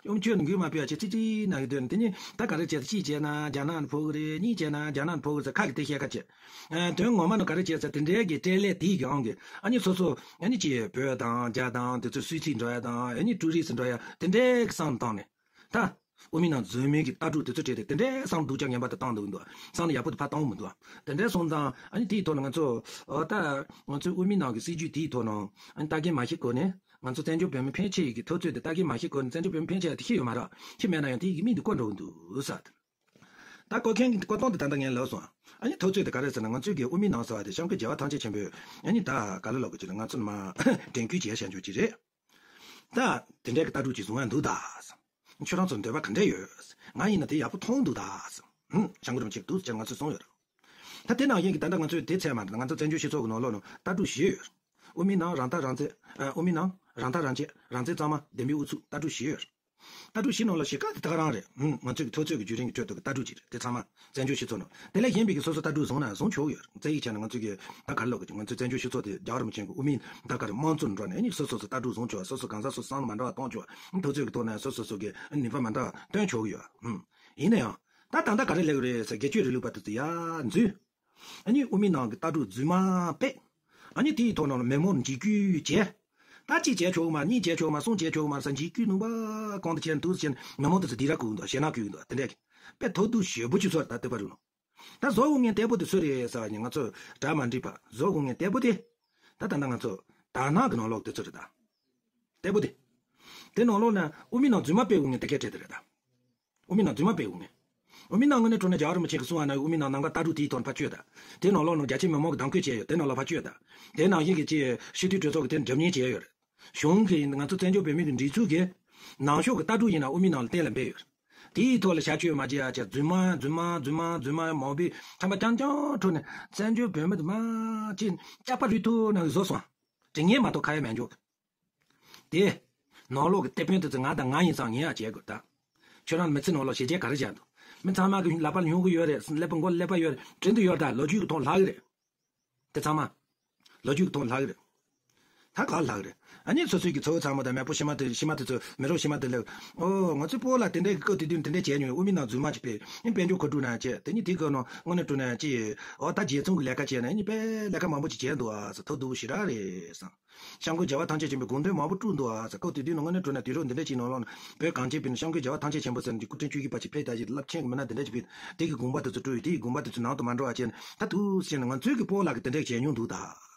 ཨོམ་ཆོས་ནི་འགུལ་མ་སྤེལ་བ་བྱས་ཙི་ཙི་ན་གི་དོན་དེ་ནི་ད་ག་རེ་བྱས་ཚེ་གཅིག་བྱས་ན་རྒྱ་ནག་ནས་ཕོག་གི་རེད། གཉིས་བྱས་ན་རྒྱ་ནག་ནས་ཕོག་གི་རེད་ཟེར་ཁ་གི་དེ་བཤད་ཁ་བྱས། ཨ་དོན་ངོ་མ་ནི་ག་རེ་བྱས་ཚེ་དེ་འདྲའི་གི་སྤྲེལ་ལད་དེའི་གི་ཨང་གི་ཨ་ནི་སོ་སོ་ཨ་ནི་ཅི་བོད་དང་རྒྱ་དང་དེ་ཚོ་སུད་སི་འགྲོ་ཡ་དང་ཨ་ནི་ཀྲུའུ་རི་སི་འགྲོ་ཡ་དེ་འདྲའི་གི་བསམ་བཏང་ནས་ད་དབུ་མའི་ནང་འཛུལ་མིན་གི་ལྟ་གྲུབ་དེ་ཚོ་བྲིས་ཏེ་དེ་འདྲའི་བསམ་སྡུག་ཅག་ངན་པ་དེ་བཏང་འདུག་འདུག་བསམ་ནས་ཡག་པོ་དེ་ཕར་བཏང་མི་འདུག་དེ་འདྲའི་སོང་ཙང་ཨ་ནི་དེའི་ཐོག་ནས་ང་ཚོ་ཨ་ད་ང་ཚོའི་དབུ་མའི་ནང་གི་སྲིད་ཇུས་དེའི་ཐོག་ནང་ཨ་ནི་ལྟ་མཁན་མ་ཤེས་གོ་ནས། ང་ཚོ་བཙན་བྱོལ་བོད་མི་ཕལ་ཆེར་ཡི་གི་འཐབ་རྩོད་དེ་ལྟ་མཁན་མ་ཤེས་གོ་ནས་བཙན་བྱོལ་བོད་མི་ཕལ་ཆེར་དེ་ཤེས་ཡོད་མ་རེད། ཤེས་མེད་ན་ཡང་དེ་ཡི་གི་མིང་དེ་བཀོད་འགྲོ་གི་འདུག་ཟེར། ད་བཀོད་མཁན་གྱི་བཀོད་སྟངས་དེ་ད་ལྟ་ངས་ལབ་སོང་། ཨ་ནི་འཐབ་རྩོད་དེ་ག་རེ་ཟེར་ན་ང་ཚོའི་གི་དབུ་མའི་ནང་ཟེར་བ་དེ་གཤམ་འཁོད་རྒྱལ་བ་ཐམས་ཅད་མཁྱེན་པའི་ཨ་ནི་ད་ག་ལ་ལོག་གི་ཅིག་ན་ང་ཚོ་མ་དྲན་སྐུལ་བྱས་བཞག་འཇོག་ཅིག་རེད། ད་དེ་འདྲའི་གི་ལྟ་གྲུབ་ཅིག་བཟུང་ཡ་འདུག་ད། ཁྱོད་རང་ཚོ་འདོད་པ་ག་འདྲ་ཡོད། ང་ཡིན་ན་དེ་ཡག་པོ་མཐོང་འདུག་ད། ཧུམ། བྱང་གི་རིན་པོ་ཆེ་འདུག་ཅེས་ང་ཚོས་གསུངས་ཡོད་རེད། ད་དེ་ནང་བཞིན་གྱི་ད་ལྟ་ང་ཚོས་དེ་ཚད་མ་རེད། ང་ཚོ་བཙན་བྱོལ་སྤྱི་ཚོགས་ཀྱི་ནང་ལོགས་ནང་ལྟ་གྲུབ་བཞི་ཡོད་རེད། དབུ་མའི་ནང་རང་ཐག་རང་བཙན། ཨ། དབུ་མའི་ནང་རང་ཐག་རང་བཅད། རང་བཙན་གཙང་མ། བདེན་པའི་ཨུ་ཚུགས། ལྟ་གྲུབ་བཞི་ཡོད་རེད། ལྟ་གྲུབ་བཞི་ནང་ལ་གཞི་རྐང་དེ་ད་ག་རང་རེད། ཧུམ། ང་ཚོའི་གི་འཐབ་རྩོད་ཀྱི་བརྒྱུད་རིམ་གྱི་ཁྲོད་དུ་གི་ལྟ་གྲུབ་ཅིག་རེད། དེ་ཚང་མ་བཙན་བྱོལ་སྤྱི་ཚོགས་ནང་དེ་ལས་གཞན་པའི་གི་སོ་སོ་ལྟ་གྲུབ་བཟུང་ན་བཟུང་ཆོག་ཡོད་རེད། རྩ་ཡིག་ཆ་ནས་ང་ཚོའི་གི་ད་ག་རེ་ལབ་དགོས་ཀྱི། ང་ཚོའི་བཙན་བྱོལ་སྤྱི་ཚོགས་དེ་རྒྱལ་བ་རིན་པོ་ཆེ་གི་དབུ་མའི་ད་ག་རེ་དམངས་གཙོ་འགྲོ་ནས་ཨ་ནི་སོ་སོ་སོ་ལྟ་གྲུབ་བཟུང་ཆོག་སོ་སོ་གང་ཟག་སོ་སོ་བསམ་བློ་མ་འདྲ་བ་གཏོང་ཆོག་འཐབ་རྩོད་ཀྱི་ཐོག་ནས་སོ་སོ་སོ་གི་ནུས་པ་མ་འདྲ་བ་བཏོན་ཆོག་གི་ཡོད། ཧུམ། ཡིན་ན་ཡང་། ད་ད་ལྟ་ག་རེ་ལབ་ཀྱི་རེད་ཟེར། སྒེར་གཅོད་རིང་ལུགས་པ་དེ་ཚོ་ཡར་འཛུལ། ཨ་ནི་དབུ་མའི་ནང་གི་ལྟ་གྲུབ་རྫུན་མ་སྤེལ། ཨ་ནི་དེའི་ཐོག་ནང་ལ་མི་མང་འཇིགས་སྐུལ་བྱས། ད་གཅིག་བྱས་ཆོག་གི་མ་རེད། གཉིས་བྱས་ཆོག་གི་མ་རེད། གསུམ་བྱས་ཆོག་གི་མ་རེད་ཟེར་འཇིགས་སྐུལ་ནུས་པ་གང་དུ་བྱས་ནས་འདུག་ཟེར་ནས་མི་མང་དེ་ཚོ་སྡིགས་ར་བསྐུལ་གི་འདུག་ཞེད་སྣང་བསྐུལ་གི་འདུག་དེ་འདྲས་ཀྱི་དཔེ་ཐོག་ཏུ་ཞེ་པོ་ཅིག་ཚོར། ད་ལྟོས་པ་རུ་ནོ། ད་བཟོ་དགོས་མཁན་བལྟས་པོ་དེ་སུ་རེད་ཟེར་བ་ནི་ང་ཚོ་གྲ་མ་འགྲིག་པ་བཟོ་དགོས་མཁན་བལྟས་པོ་དེ། ད་ད་ལྟ་ང་ཚོ་དར་ནག་གི་ནང་ལོགས་དེ་ཚོ་རེད་ད། བལྟས་པོ་དེ། དེ་ནང་ལོགས་ན་དབུ་མའི་ནང་རྫུན་མ་སྤེལ་དགོས་མཁན་དེ་གས་བྲལ་དེ་རེད་ད། དབུ་མའི་ནང་རྫུན་མ་སྤེལ་དགོས་མཁན། དབུ་མའི་ནང་དངོས་གནས་དྲང་གནས་རྒྱལ་བ་རིན་པོ་ཆེ་གིས་གསུངས་པ་ན་དབུ་མའི་ནང་ནང་པ་ལྟ་གྲུབ་དེའི་ཐོག་ནས་ཕར་བཅོས་དང་། དེ་ནང་ལོགས་ནང་རྒྱ་ཆེ་མི་མང་གིས་གདམ་ག་བྱས་ཡོད། དེ་ནང་ལ་ཕར་བཅོས་དང་། དེ་ནང་བཞིན་གྱི་ཅིག་སྤྱི་འཐུས་གྲོས་ཚོགས་ཀྱིས་དེ་འགྲེམས་ཉེས་བྱས་ཡོད་རེད། གཞུང་གིས་ང་ཚོ་བཙན་བྱོལ་བོད་མི་གི་སྒྲིག་འཛུགས་ཀྱི་ནང་ཤོག་གི་ལྟ་གྲུབ་ཡིན་ན་དབུ་མའི་ནང་ལ་གཏན་ལ་འབེབས་ཡོད་རེད། དེའི་ཐོག་ལ་ཞབས་ཞུ་མ་བྱེད་ཡ་བྱས་རྫུན་མ་རྫུན་མ་རྫུན་མ་རྫུན་མ་མང་པོས་ཁྲམ་པ་རྐྱང་རྐྱང་འཕྲོག་ནས་བཙན་བྱོལ་བོད་མི་དེ་མ་ཅིག་ཅག་པ་རུལ་ཐུབ་ནང་བཟོ་སོང་། དྲི་ངན་མ་གཏོགས་ཁ་ཡ་མ་འཇོག་གི། དེ། ནང་ལོགས་ཀྱི་དེད་དཔོན་དེ་ཚོ་ང་དང་ང་ཡིན་ཙང་ངས་ཡང་བྱེད་དགོས་ད། ཁྱོད་རང་མི་ཚེ་ནང་ལོགས་བྱས་རྗེས་ག་རེ་བཞག་འདུག་མི་ཚང་མ་གི་ལག་པ་ལ་སྨྱུ་གུ་ཡོད་རེད། ཀླད་པ་མགོ་ལ་ཀླད་པ་ཡོད་རེད། དྲན་དུ་ཡོད་ད། ལོ་རྒྱུས་ཀྱི་ཐོག་ལྷག་གི་རེད། དེ་ཚང་མ། ལོ་རྒྱུས་ཀྱི་ཐོག་ལྷག་གི་རེད། ད་ག་ལྷག་གི་རེད། ཨ་ནི་སོ་སོའི་གི་ཚ་བོ་ཚ་མོ་དང་མེས་པོ་ཕྱི་མ་དེ་ཕྱི་མ་དེ་ཚོ་མི་རབས་ཕྱི་མ་དེ་ལ། ཨོ་ང་ཚོའི་སྤོ་ལགས་དེ་འདྲའི་གི་སྐབས་དེ་དུས་དེ་འདྲ་བྱས་མྱོང་། དབུ་མའི་ནང་རྫུན་མ་ཅིག་སྤེལ། ཨ་ནི་དཔལ་འབྱོར་མཁོ་སྒྲུབ་ནང་བྱས། དེ་ནི་དེ་གི་ནང་དངོས་གནས་དྲང་གནས་ཅིག་ཨོ་ད་རྒྱལ་བཙོང་གི་ལས་ཀ་བྱས་ན་ཨ་ནི་དཔེ་ལས་ཀ་མང་པོ་ཅིག་བྱས་འདུག་ཨ་ཟེར། ཐོབ་འདུག་ཞེ་དྲག་རེད་བསམ། སྐྱབས་མགོན་རྒྱལ་བ་ཐམས་ཅད་མཁྱེན་པའི་དགོངས་དོན་མང་པོ་བསྐྲུན་འདུག་ཨ་ཟེར། སྐབས་དེ་དུས་ནང་དངོས་གནས་དྲང་གནས་དུས་རབས་འདི་འདྲ་ཅིག་ནང་ལོགས་ན་བོད་གངས་ཅན་པའི་ནང་སྐྱབས་མགོན་རྒྱལ་བ་ཐམས་ཅད་མཁྱེན་པ་ཟེར་ནས་སྐུ་ཕྲེང་བཅུ་བཞི་པ་ཅིག་ཕེབས་ད་ཅིག་རླབས་ཆེན་གྱི་མི་སྣ་འདི་འདྲ་ཅིག་ཕེབས། དེ་གི་དགོངས་པ་དེ་ཚོ་བསྐྲུན་ཡོད། དེ་གི་དགོངས་པ་དེ་ཚོ་ནང་དུ་མ་འགྲོ་བ་བྱས་ནས་ད་དུས་ཟེར་ནས་ང་ཚོའི་གི་སྤོ་ལགས་ཀྱིས་དེ་འདྲ་བྱས་མྱོང་འདུག་ད།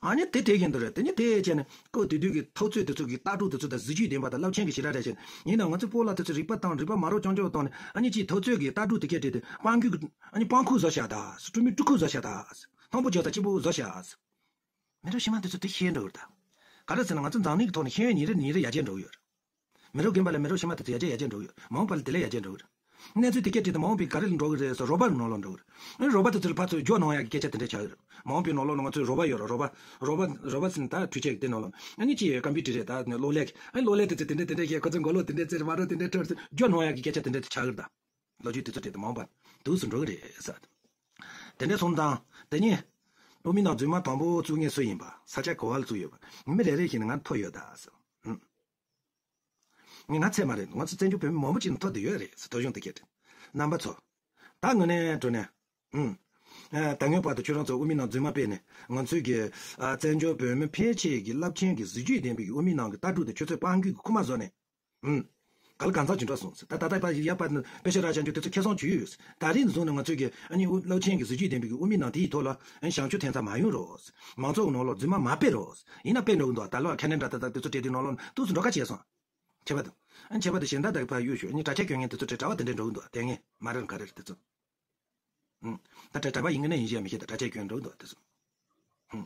ཨ་ནི་དེ་དེ་བཞིན་དུ་རེད། དེ་ནི་དེ་བྱས་ནས་སྐབས་དེ་དུས་ཀྱི་འཐབ་རྩོད་དེ་ཚོ་གི་ལྟ་གྲུབ་དེ་ཚོ་དང་གཟི་བརྗིད་ལྡན་པ་དང་རླབས་ཆེན་གྱི་ཞེ་དྲག་རེད་བྱས། ཡིན་ནའང་ང་ཚོའི་སྤོ་ལགས་དེ་ཚོ་རིག་པ་དང་རིག་པ་མ་རབས་རྐྱང་རྐྱང་བཏང་ནས་ཨ་ནི་ཅིག་འཐབ་རྩོད་ཀྱི་ལྟ་གྲུབ་དེ་གས་བྲིས་ཏེ་སྤང་རྒྱུ་གི་ཨ་ནི་སྤང་ཁུག་བཟོ་བཞག་ད། སྤྲུལ་མི་སྤྲུལ་སྐུ་བཟོ་བཞག་ད། ལྷུན་པོ་རྒྱག་ས་སྤྱི་བོ་བཟོ་བཞག་མི་རབས་ཕྱི་མ་དེ་ཚོ་དེ་ཤེས་འགྲོ་གི་རེད་ད། ག་རེ་ཟེར་ན་ང་ཚོ་འཛམ་གླིང་གི་ཐོག་ནས་ཤེས་ཡོན་ཉིན་རེ་ཉིན་རེ་ཡར་རྒྱས་འགྲོ་གི་ཡོད་རེད། མི་རབས་རྒན་པ་ལ་མི་རབས་ཕྱི་མ་དེ་ཚོ་ཡར་རྒྱས་ཡར་རྒྱས་འགྲོ་གི་རེད། མ་འོངས་པ་ལ་དེ་ལས་ཡར་རྒྱས་འགྲོ་གི་རེད། གནས་ཚུལ་དེ་སྐད་བྲིས་ཏེ་མ་འོངས་པའི་ག་རེ་ལ་འགྲོ་གི་རེད་ཟེར་རོགས་པ་གི་ནང་ལོགས་འགྲོ་གི་རེད། ཨ་ནི་རོགས་པ་དེ་ཚོ་ལ་ཕར་ཚུར་འཇོག་གནང་ཡག་གི་སྐད་ཆ་དེ་འདྲ་ཆགས་ཡོད་རེད། མ་འོངས་པའི་ནང་ལོགས་ལ་ང་ཚོའི་རོགས་པ་ཡོད་རེད། རོགས་པ་རོགས་པ་ཟེར་ན་ད་འཕྲུལ་ཆས་ཀྱི་དེ་ནང་ལོགས་ཨ་ནི་ཅིག་ཀམ་པུ་ཊར་རེད་ད། གློག་ཀླད་ཀྱི་ཨ་ནི་གློག་ཀླད་དེ་ཚོ་དེ་འདྲ་དེ་འདྲ་བཤད། ཁོ་ཚོ་མགོ་ལོག་དེ་འདྲ་ཚེ་རེད། མ་རོགས་དེ་འདྲ་ཁྲོད་དེ་འཇོག་གནང་ཡག་གི་སྐད་ཆ་དེ་འདྲ་དེ་ཆགས་ཡོད་རེད་ད། ལོ་རྒྱུས་དེ་ཚོ་བྲིས་ཏེ་མ་འོངས་པ་དུས་སུ་འགྲོ་གི་རེད་ཟེར། དེ་འདྲ་སོང་ཙང་དེ་ནི་དབུ་མའི་ནང་རྫུན་མ་དང་པོ་བཙུགས་མཁན་སུ་ཡིན་པ། ས་ཆ་ག་བ་ལ་བཙུགས་ཡོད་པ། མི་རེ་རེ་བཞིན་ང་ཐོབ་ཡོད་ད་ཟེར། ཧུམ། ངས་ང་ཚད་མ་རེད། ང་ཚོ་བཙན་བྱོལ་བོད་མི་མང་པོ་ཅིག་ནས་ཐོབ་བསྡད་ཡོད་རེད་ཟེར། ཐོབ་གཞུང་དེ་སྐད་དྲིས། རྣམ་པ་ཚོ། ད་དངོས་གནས་དྲང་གནས། ཧུམ། ཨ། ད་སྔོན་བར་དུ་ཁྱོད་རང་ཚོ་དབུ་མའི་ནང་རྫུན་མ་སྤེལ་ནས་ང་ཚོའི་གི་ཨ། བཙན་བྱོལ་བོད་མི་ཕལ་ཆེར་གྱི་རླབས་ཆེན་གྱི་གཟི་བརྗིད་ལྡན་པའི་གི་དབུ་མའི་ནང་གི་ལྟ་གྲུབ་དེ་ཁྱོད་ཚོས་སྤང་རྒྱུ་གི་ཁུག་མ་བཟོ་ནས། ཨུམ། ག་ལ་གང་ཚང་ཅིག་འགྲོ་སོང་ཟེར། ད་ད་ལྟ་ཡ་པ་དཔེ་ཤ་ར་ཅན་ཅུ་དེ་ཚོ་ཁེ་བཟང་བྱུས་ཡོད་ཟེར། ད་རིང་བཟུང་ནས་ང་ཚོའི་གི་ཨ་ནི་རླབས་ཆེན་གྱི་གཟི་བརྗིད་ལྡན་པའི་གི་དབུ་མའི་ནང་དེའི་ཐོག་ལ་ཨ་ནི་བྱང་ཆུབ་ཐེབས་རྩ་མ་ཡོང་རོགས་ཟེར། མང་ཚོགས་ཀྱི་ནང་ལོགས་རྫུན་མ་མ་སྤེལ་རོགས་ཟེར། ཡིན་ན་སྤེལ་འགྲོ་གི་འདུག་ད་ལོ་ཁ་ནན་འདྲ་ད་ད་དེ་ཚོ་སྤྲད་དུས་ནང་ལོགས་ཏོག་ཙམ་འགྲོ་ཁ་བྱས་སོང་། ཁྱད་པར་དུ། ཨ་ནི་ཁྱད་པར་དུ་གཞན་དག་དག་ཕར་གཡུག་ཞོག་ཨ་ནི་གྲྭ་ཆས་གྱོན་མཁན་དེ་ཚོ་གྲྭ་པ་དེ་འདྲ་འགྲོ་གི་འདུག་དེ་ངས་མ་རེད་ག་རེ་རེད་དེ་ཚོ། ཨུམ། ད་གྲྭ་གྲྭ་པ་ཡིན་གི་ན་ཡིན་གཞན་མི་ཤེས། ད་གྲྭ་ཆས་གྱོན་འགྲོ་འདུག་དེ་ཚོ། ཨུམ།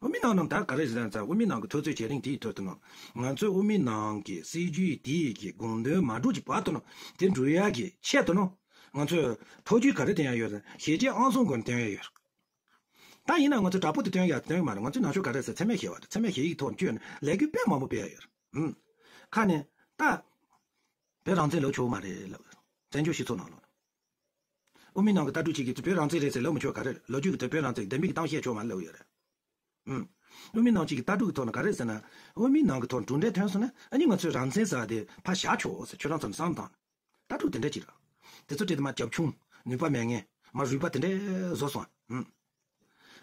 དབུ་མའི་ནང་ནང་ད་ག་རེ་ཟེར་ན་ཚ། དབུ་མའི་ནང་གི་ཐོབ་རྩོད་བྱེད་རིང་དེའི་ཐོག་ཏུ་ནང་ང་ཚོའི་དབུ་མའི་ནང་གི་སྲིད་ཇུས་དེའི་གི་དགོངས་དོན་མ་འགྲུབ་ཀྱི་བར་དུ་ནང་དེ་འགྲུབ་ཡག་གི་ཆེད་དུ་ནང་ང་ཚོས་ཐོ་ཅི་ག་རེ་བཏོན་ཡག་ཡོད་རེད། ཞལ་ཆད་ཨང་སང་སྒོ་ནས་བཏོན་ཡག་ཡོད་རེད། ད་ཡིན་ན་ང་ཚོ་དྲག་པོ་དེ་བཏོན་ཡག་བཏོན་ཡག་མ་རེད། ང་ཚོའི་ནང་ཆོས་ག་རེ་ཟེར། འཚེ་མེད་ཞི་བ་རེད། འཚེ་མེད་ཞི་བའི་ཐོག་བསྐྱོད་ནས་ལས་འགུལ་དཔེ་མང་པོ་སྤེལ་ཡག་ཡོད་རེད། ཨུམ། ཁ་ནས་ད། བོད་རང་བཙན་ལོབས་ཆོག་མ་རེད་ལབ། བཙན་བྱོལ་སྤྱི་ཚོགས་ནང་ལོགས། དབུ་མའི་ནང་གི་ལྟ་གྲུབ་ཅིག་གིས་བོད་རང་བཙན་རེད་ཟེར་ལབ་མི་ཆོག་ག་རེ་རེད། ལོ་རྒྱུས་ཀྱི་དེ་བོད་རང་བཙན་བདེན་པའི་གི་གཏམ་བཤད་ཆོག་མ་ལབ་ཡོད་རེད། ཨུམ། དབུ་མའི་ནང་གཅིག་གི་ལྟ་གྲུབ་ཀྱི་ཐོག་ནས་ག་རེ་ཟེར་ན། དབུ་མའི་ནང་གི་ཐོག་གྲུབ་འབྲས་ཐོན་སོང་ན་ཨ་ནི་ང་ཚོས་རང་བཙན་ཟེར་བ་དེ་ཕར་བཞག་ཆོག་ཟེར། ཁྱོད་རང་ཚོ་ནས་བསམ་བཏང་། ལྟ་གྲུབ་དེ་འདྲ་ཅིག་རེད། དེ་ཚོ་བྲིས་ཏེ་མར་རྒྱབ་ཆུང་། ནུས་པ་མེད་མཁན། མར་རུལ་པ་དེ་འདྲ་བཟོ་སོང་། ཨུམ།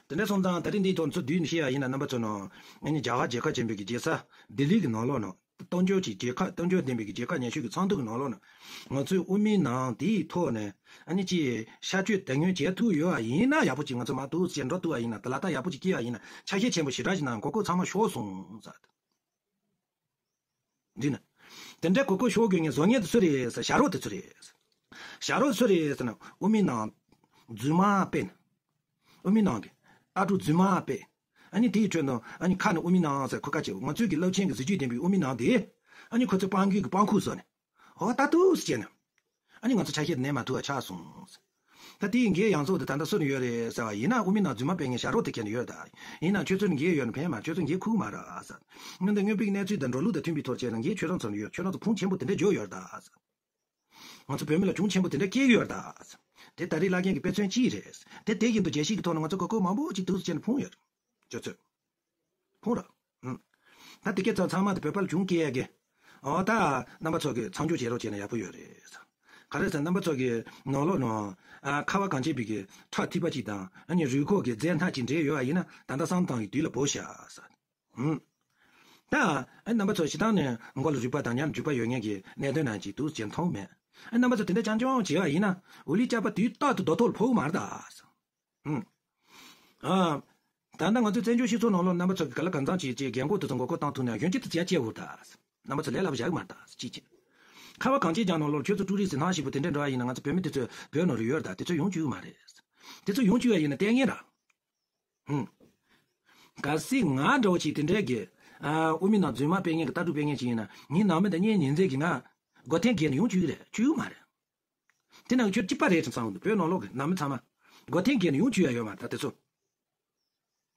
དེ་འདྲ་སོང་ཙང་ད་རིང་འདིའི་ཐོག་ཚུར་བསྡུས་ནས་བཤད་ཡག་ཡིན་ན། རྣམ་པ་ཚོ་ནང་ཨ་ནི་རྒྱ་གར་རྒྱལ་ཁབ་ཆེན་པོའི་གི་རྒྱལ་ས་ལྡི་ལི་གི་ནང་ལོགས་ནང་། གཏམ་བརྗོད་ཀྱི་རྒྱལ་ཁ། གཏམ་བརྗོད་ལྡན་པའི་གི་རྒྱལ་ཁ་ཉམས་ཞིབ་ཀྱི་ཚོགས་འདུ་གི་ནང་ལོགས་ནང་། ང་ཚོའི་དབུ་མའི་ནང་དེའི་ཐོག་ནས་ཨ་ནི་ཅིག་ཤར་བསྐྱོད་དེ་སྔོན་བྱས་ཐུབ་ཡོད་པ་ཡིན་ན། ཡག་པོ་ཅིག་ང་ཚོ་མར་འདུག་ཟེར་འགྲོ་ཐུབ་པ་ཡིན་ན། ད་ལ་ད་ཡག་པོ་ཅིག་སྐྱེས་པ་ཡིན་ན། ཆ་ཤས་ཆེན་པོ་ཞེ་དྲག་ཅིག་ནང་གོ་སྐབས་ཚང་མ་ཤོར་སོང་ཟེར། འདི་ནི། དེ་འདྲའི་གོ་སྐབས་ཤོར་དགོས་མཁན་བཟོ་མཁན་དེ་སུ་རེད་ཟེར། ཞྭ་རོགས་དེ་ཚོ་རེད། ཞྭ་རོགས་སུ་རེད་ཟེར་ན། དབུ་མའི་ནང་རྫུན་མ་སྤེལ་ནས། དབུ་མའི་ནང་གི་ལྟ་གྲུབ་རྫུན་མ་སྤེལ། ཨ་ནི་དེའི་ཁྲོད་ནང་ཨ་ནི་ཁ་ནས་དབུ་མའི་ནང་ཟེར། ཁོ་ཁ་ཅིག་ང་ཚོའི་གི་རླབས་ཆེན་གྱི་གཟི་བརྗིད་ལྡན་པའི་དབུ་མའི་ནང་དེ་ཨ་ནི་ཁོ་ཚོས་སྤང་རྒྱུ་གི་སྤང་ཁུག་བཟོས་ནས། འོ་ད་འདུག་སེ་བྱས་ན། ཨ་ནི་ང་ཚོ་ཆ་ཤས་གནས་མ་ཐུབ་པ་ཆགས་སོང་། ད་དེའི་འགན་ཡོངས་རྫོགས་དེ་ད་ལྟ་སུ་ནས་ཡོད་རེད་ཟེར་བ་ཡིན་ན། དབུ་མའི་ནང་རྫུན་མ་སྤེལ་མཁན་ཞྭ་རོགས་དེ་གས་ནས་ཡོད་ད། ཡིན་ན་ཁྱོད་ཚོ་ནས་འགན་ཡོད་ན་ཕན་མ། ཁྱོད་ཚོ་འགན་ཁུར་མ་རེད་ཟེར། སྔོན་དེ་སྔོན་དཔག་གནས་ཚུལ་དང་འགྲོ་ལུགས་དང་མཐུན་པའི་ཐོག་བྱས་ན་འགན་ཁྱོད་རང་ཚོ་ནས་ཡོད། ཁྱོད་རང་ཚོ་ཕུང་ཆེན་པོ་དེ་འདྲ་འཇོག་ཡོད་ད་ཟེར། ང་ཚོ་བོད་མི་ལ་གྱོང་ཆེན་པོ་དེ་འདྲ་སྐྱེལ་གྱི་ཡོད་ད་ཟེར། དེ་ད་རེས་བླ་རྒན་གྱི་དཔེ་མཚོན་གཅིག་རེད། དེ་དེ་བཞིན་དུ་རྒྱལ་སྤྱི་གི་ཐོག་ནས་ང་ཚོ་གོ་སྐབས་མང་པོ་ཅིག་འདུག་སེ་བྱས་ནས་ཕུང་ཡོད། ཁྱོད་ཚོས། ཕུང་ར། ཨུམ། ད་དེ་སྐད་ཚང་ཚང་མ་དེ་བོད་པ་ལ་གྱོང་སྐྱེལ་ཡ་གི། འོ་ད་རྣམ་པ་ཚོ་གིས་མཚམས་འཇོག་བྱེད་རོགས་བྱས་ན་ཡག་པོ་ཡོད་རེད། ག་རེ་ཟེར་རྣམ་པ་ཚོ་གི་ནང་ལོགས་ནང་ཨ་ཁ་བ་གངས་ཅན་པའི་གི་ཁྲག་ཐིགས་པ་གཅིག་དང་ཨ་ནི་རུས་ཁོག་གི་རྫས་སྣ་གཅིག་འདྲེས་ཡོད་པ་ཡིན་ན་ད་ལྟ་བསམ་བཏང་གི་དུས་ལ་བབས་ཤག་ཟེར། ཧུམ། ད་ཨ་རྣམ་པ་ཚོ་སྤྱིར་བཏང་ནས་མགོ་ལ་རུས་པ་དང་ཉམས་རུས་པ་ཡོད་མཁན་གྱི་གནད་དོན་ནང་གཅིག་ཏུ་བྱེད་མཐོང་མེད། ཨ་རྣམ་པ་ཚོ་དེ་འདྲ་རྐྱང་རྐྱང་བྱས་པ་ཡིན་ན་འོ་ལི་ཅག་པ་དུས་རྟག་ཏུ་རྡོ་ཐོག་ལ་ཕོག་མ་རེད་ད། ཧུམ། ཨ། ད་ལྟ་ང་ཚོའི་བཙན་བྱོལ་སྤྱི་ཚོགས་ནང་ལོགས་རྣམ་པ་ཚོ་གི་ག་ལ་གང་འཚམ་ཅིག་ཅིག་རྒན་གོག་དེ་ཚོ་མགོ་སྐོར་བཏང་ཐུབ་ན་གཞོན་སྐྱེས་དེ་ཚོ་ཡར་བསྐྱལ་དགོས་ད། རྣམ་པ་ཚོ་ལས་སླ་པོ་བཞག་གི་མ་རེད་ད་ཅིག་ཅིག་ཁ་བ་གངས་ཅན་ལྗོངས་ནང་ལོགས་ཁྱོད་ཚོ་ཀྲུའུ་རི་སི་ནང་ཞིག་པོ་དེ་འདྲ་འགྲོ་བ་ཡིན་ན་ང་ཚོ་བོད་མི་དེ་ཚོ་བོད་ནང་རུ་ཡོད་རེད་ད། དེ་ཚོ་ཡོང་བཅུག་གི་མ་རེད། དེ་ཚོ་ཡོང་བཅུག་ཡ་ཡིན་ན་ལྟས་ངན་ར། ཧུམ། གལ་སྲིད་ང་འདྲ་བོ་ཅིག་དེ་འདྲའི་གི་ཨ་དབུ་མའི་ནང་རྫུན་མ་སྤེལ་མཁན་གི་ལྟ་གྲུབ་སྤེལ་མཁན་ཅིག་ཡིན་ན་ངའི་ནང་མི་དང་གཉེན་ཉེ་ཚན་གྱིས་ང་སྒོ་ཐེངས་བརྒྱད་ནས་ཡོང་བཅུག་གི་རེད། བཅུག་གི་མ་རེད། དེ་ནང་ཁྱོད་གཅིག་པ་རེད་དྲན་བསམ་འདུག་བོད་ནང་ལོགས་ཀྱི་ནང་མི་ཚང་མ་སྒོ་ཐེངས་བརྒྱད་ནས་ཡོང་བཅུག་ཡ་ཡོད་མ་རེད་ད་དེ་ཚོ།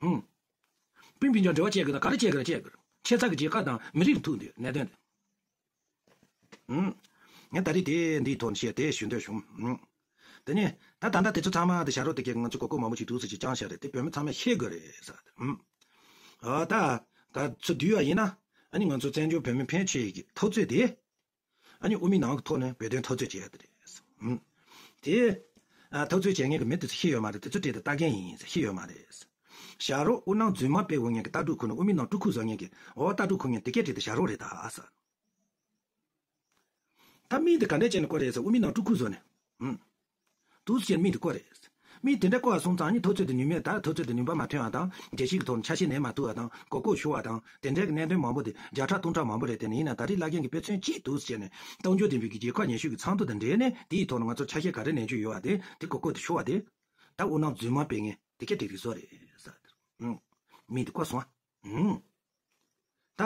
ཧུམ། སྤུན་སྤུན་ཀྱང་འབྲེལ་བ་བཅད་དགོས་དང་ག་རེ་བཅད་དགོས་རེད་བཅད་དགོས་རེད། ཆེ་ཚགས་ཀྱི་རྒྱལ་ཁབ་དང་མི་རིགས་ལ་ཐུག་འདུག་གནད་དོན་དེ། ཧུམ། ངས་ད་རེས་དེ་འདིའི་ཐོག་ནས་བཤད་དེ་ཞུ་འདོད་བྱུང་། ཧུམ། དེ་ནས་ད་ད་ལྟ་དེ་ཚོ་ཚང་མ་དེ་བྱ་རོག་དེ་གས་ང་ཚོ་གོ་སྐབས་མང་པོ་ཞིག་འདུག་ཟེར་གྱི་ཅང་བཤད་རེད་དེ་བོད་མི་ཚང་མས་ཤེས་དགོས་རེད་ཟེར། ཧུམ། ཨ་ད་ད་ཚོ་བསྡུས་པ་ཡིན་ན་ཨ་ནི་ང་ཚོ་བཙན་བྱོལ་བོད་མི་ཕན་ཆེ་ཡི་གི་འཐབ་རྩོད་དེ། ཨ་ནི་དབུ་མའི་ནང་གི་ཐོག་ནས་བོད་དོན་འཐབ་རྩོད་བྱེད་ཡ་དེ་རེད། ཧུམ། དེ། ཨ་འཐབ་རྩོད་བྱེད་མཁན་གྱི་མི་དེ་ཚོ་ཤེས་ཡོད་མ་རེད། དེ་ཚོ་བྲིས་ཏེ་ལྟ་མཁན་ཡིན་ཟེར་ཤེས་ཡོད་མ་རེད། ཞྭ་རོགས་དབུ་ནག་རྫུན་མ་སྤེལ་འོང་མཁན་གྱི་ལྟ་གྲུབ་ཁུར་ནས་དབུ་མའི་ནང་དཀྲུག་ཁུག་བཟོ་མཁན་གྱི་འོ་ལྟ་གྲུབ་ཁུར་མཁན་དེ་སྐད་བྲིས་ཏེ་ཞྭ་རོགས་རེད་ད་ཟེར། ད་མི་དེ་ག་འདྲས་བྱས་ནས་བཀོད་རེད་ཟེར། དབུ་མའི་ནང་དཀྲུག་ཁུག་བཟོས་ནས། ཧུམ། དུས་ཚོད་མི་དེ་བཀོད་རེད། མི་དེ་འདྲ་བཀོད་སོང་ཙང་ནི་འཐབ་རྩོད་དེ་ནུས་མེད་ད། འཐབ་རྩོད་དེ་ནུས་པ་མ་ཐོན་བ་དང་རྒྱལ་སྤྱི་གི་ཐོག་ནས་ཆ་ཤས་ལེན་མ་ཐུབ་བ་དང་མགོ་སྐོར་ཤོར་བ་དང་དེ་འདྲའི་གི་གནད་དོན་མང་པོ་དེ་བརྒྱ་ཕྲག་སྟོང་ཕྲག་མང་པོ་རེད། དེ་ནས་ཡིན་ན་ད་རེས་བླ་རྒན་གྱི་དཔེ་མཚོན་གཅིག་ཏུ་བྱས་ནས་རྟགས་འཇོག་ལྡན་པའི་གི་རྒྱལ་ཁབ་ཉེ་ཤོས་ཀྱི་ཚོགས་འདུ་དང་འབྲེལ་ནས་དེའི་ཐོག་ནས་ང་ཚོར་ཆ་ཤས་ག་རེ་ལེན་རྒྱུ་ཡོད་བ་དེ་དེ་མགོ་སྐོར་དེ་ཤོར་བ་དེ་ད་དབུ་ནག་རྫུན་མ་སྤེལ་མཁན་དེ་སྐད་བྲིས་ཏེ་བཟོ་རེད་ཟེར། ཧུམ། མི་དེ་བཀོད་སོང་ཨ། ཧུམ། ད།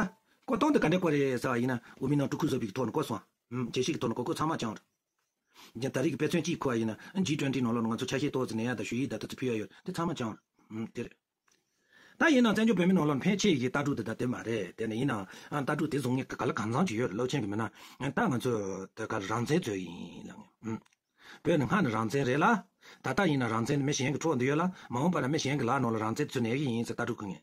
བཀོད་སྟངས་དེ་ག་འདྲས་བཀོད་རེད་ཟེར་བ་ཡིན་ན་དབུ་མའི་ནང་དཀྲུག་ཁུག་བཟོ་བའི་ཐོག་ནས་བཀོད་སོང་། ཧུམ། རྒྱལ་སྤྱི་གི་ཐོག་ནས་གོ་སྐབས་ཚང་མ་བཅིངས་རེད། ད་རེས་ཀྱི་དཔེ་མཚོན་གཅིག་ཁུར་བ་ཡིན་ན་ཇི་ཊུ་ཝེན་ཊི་ནང་ལོགས་ནས་ང་ཚོ་ཆ་ཤས་ཏོག་ཙམ་ལེན་ཡ་དང་ཞུ་ཡིག་དང་དེ་ཚོ་ཕུལ་ཡ་ཡོད་དེ་ཚང་མ་བཅིངས་རེད། ཧུམ། དེ་རེད། ད་ཡིན་ནའང་བཙན་བྱོལ་བོད་མི་ནང་ལོགས་ཕལ་ཆེར་གྱི་ལྟ་གྲུབ་དེ་ད་དེ་མ་རེད། དེ་ནས་ཡིན་ནའང་ལྟ་གྲུབ་དེ་བཟུང་མཁན་ག་ལ་གང་འཚམ་ཅིག་ཡོད་རེད། སློབ་ཆེན་གྱི་མི་སྣ་ད་ང་ཚོ་དེ་ག་རང་བཙན་རྩོད་ཡིན་ལབ་མཁན། ཧུམ། བོད་ནི་སྔར་ནས་རང་བཙན་རེད་ལ། ད་ལྟ་ཡིན་ན་རང་བཙན་ནི་མི་གཞན་གྱི་འཕྲོག་འདོད་ཡོད་ལ། མ་འོངས་པ་ལ་མི་གཞན་གྱི་ལག་ནང་ལ་རང་བཙན་ཚུར་གནས་ཀྱི་ཡིན་ཟེར་ལྟ་གྲུབ་ཁུར་མཁན།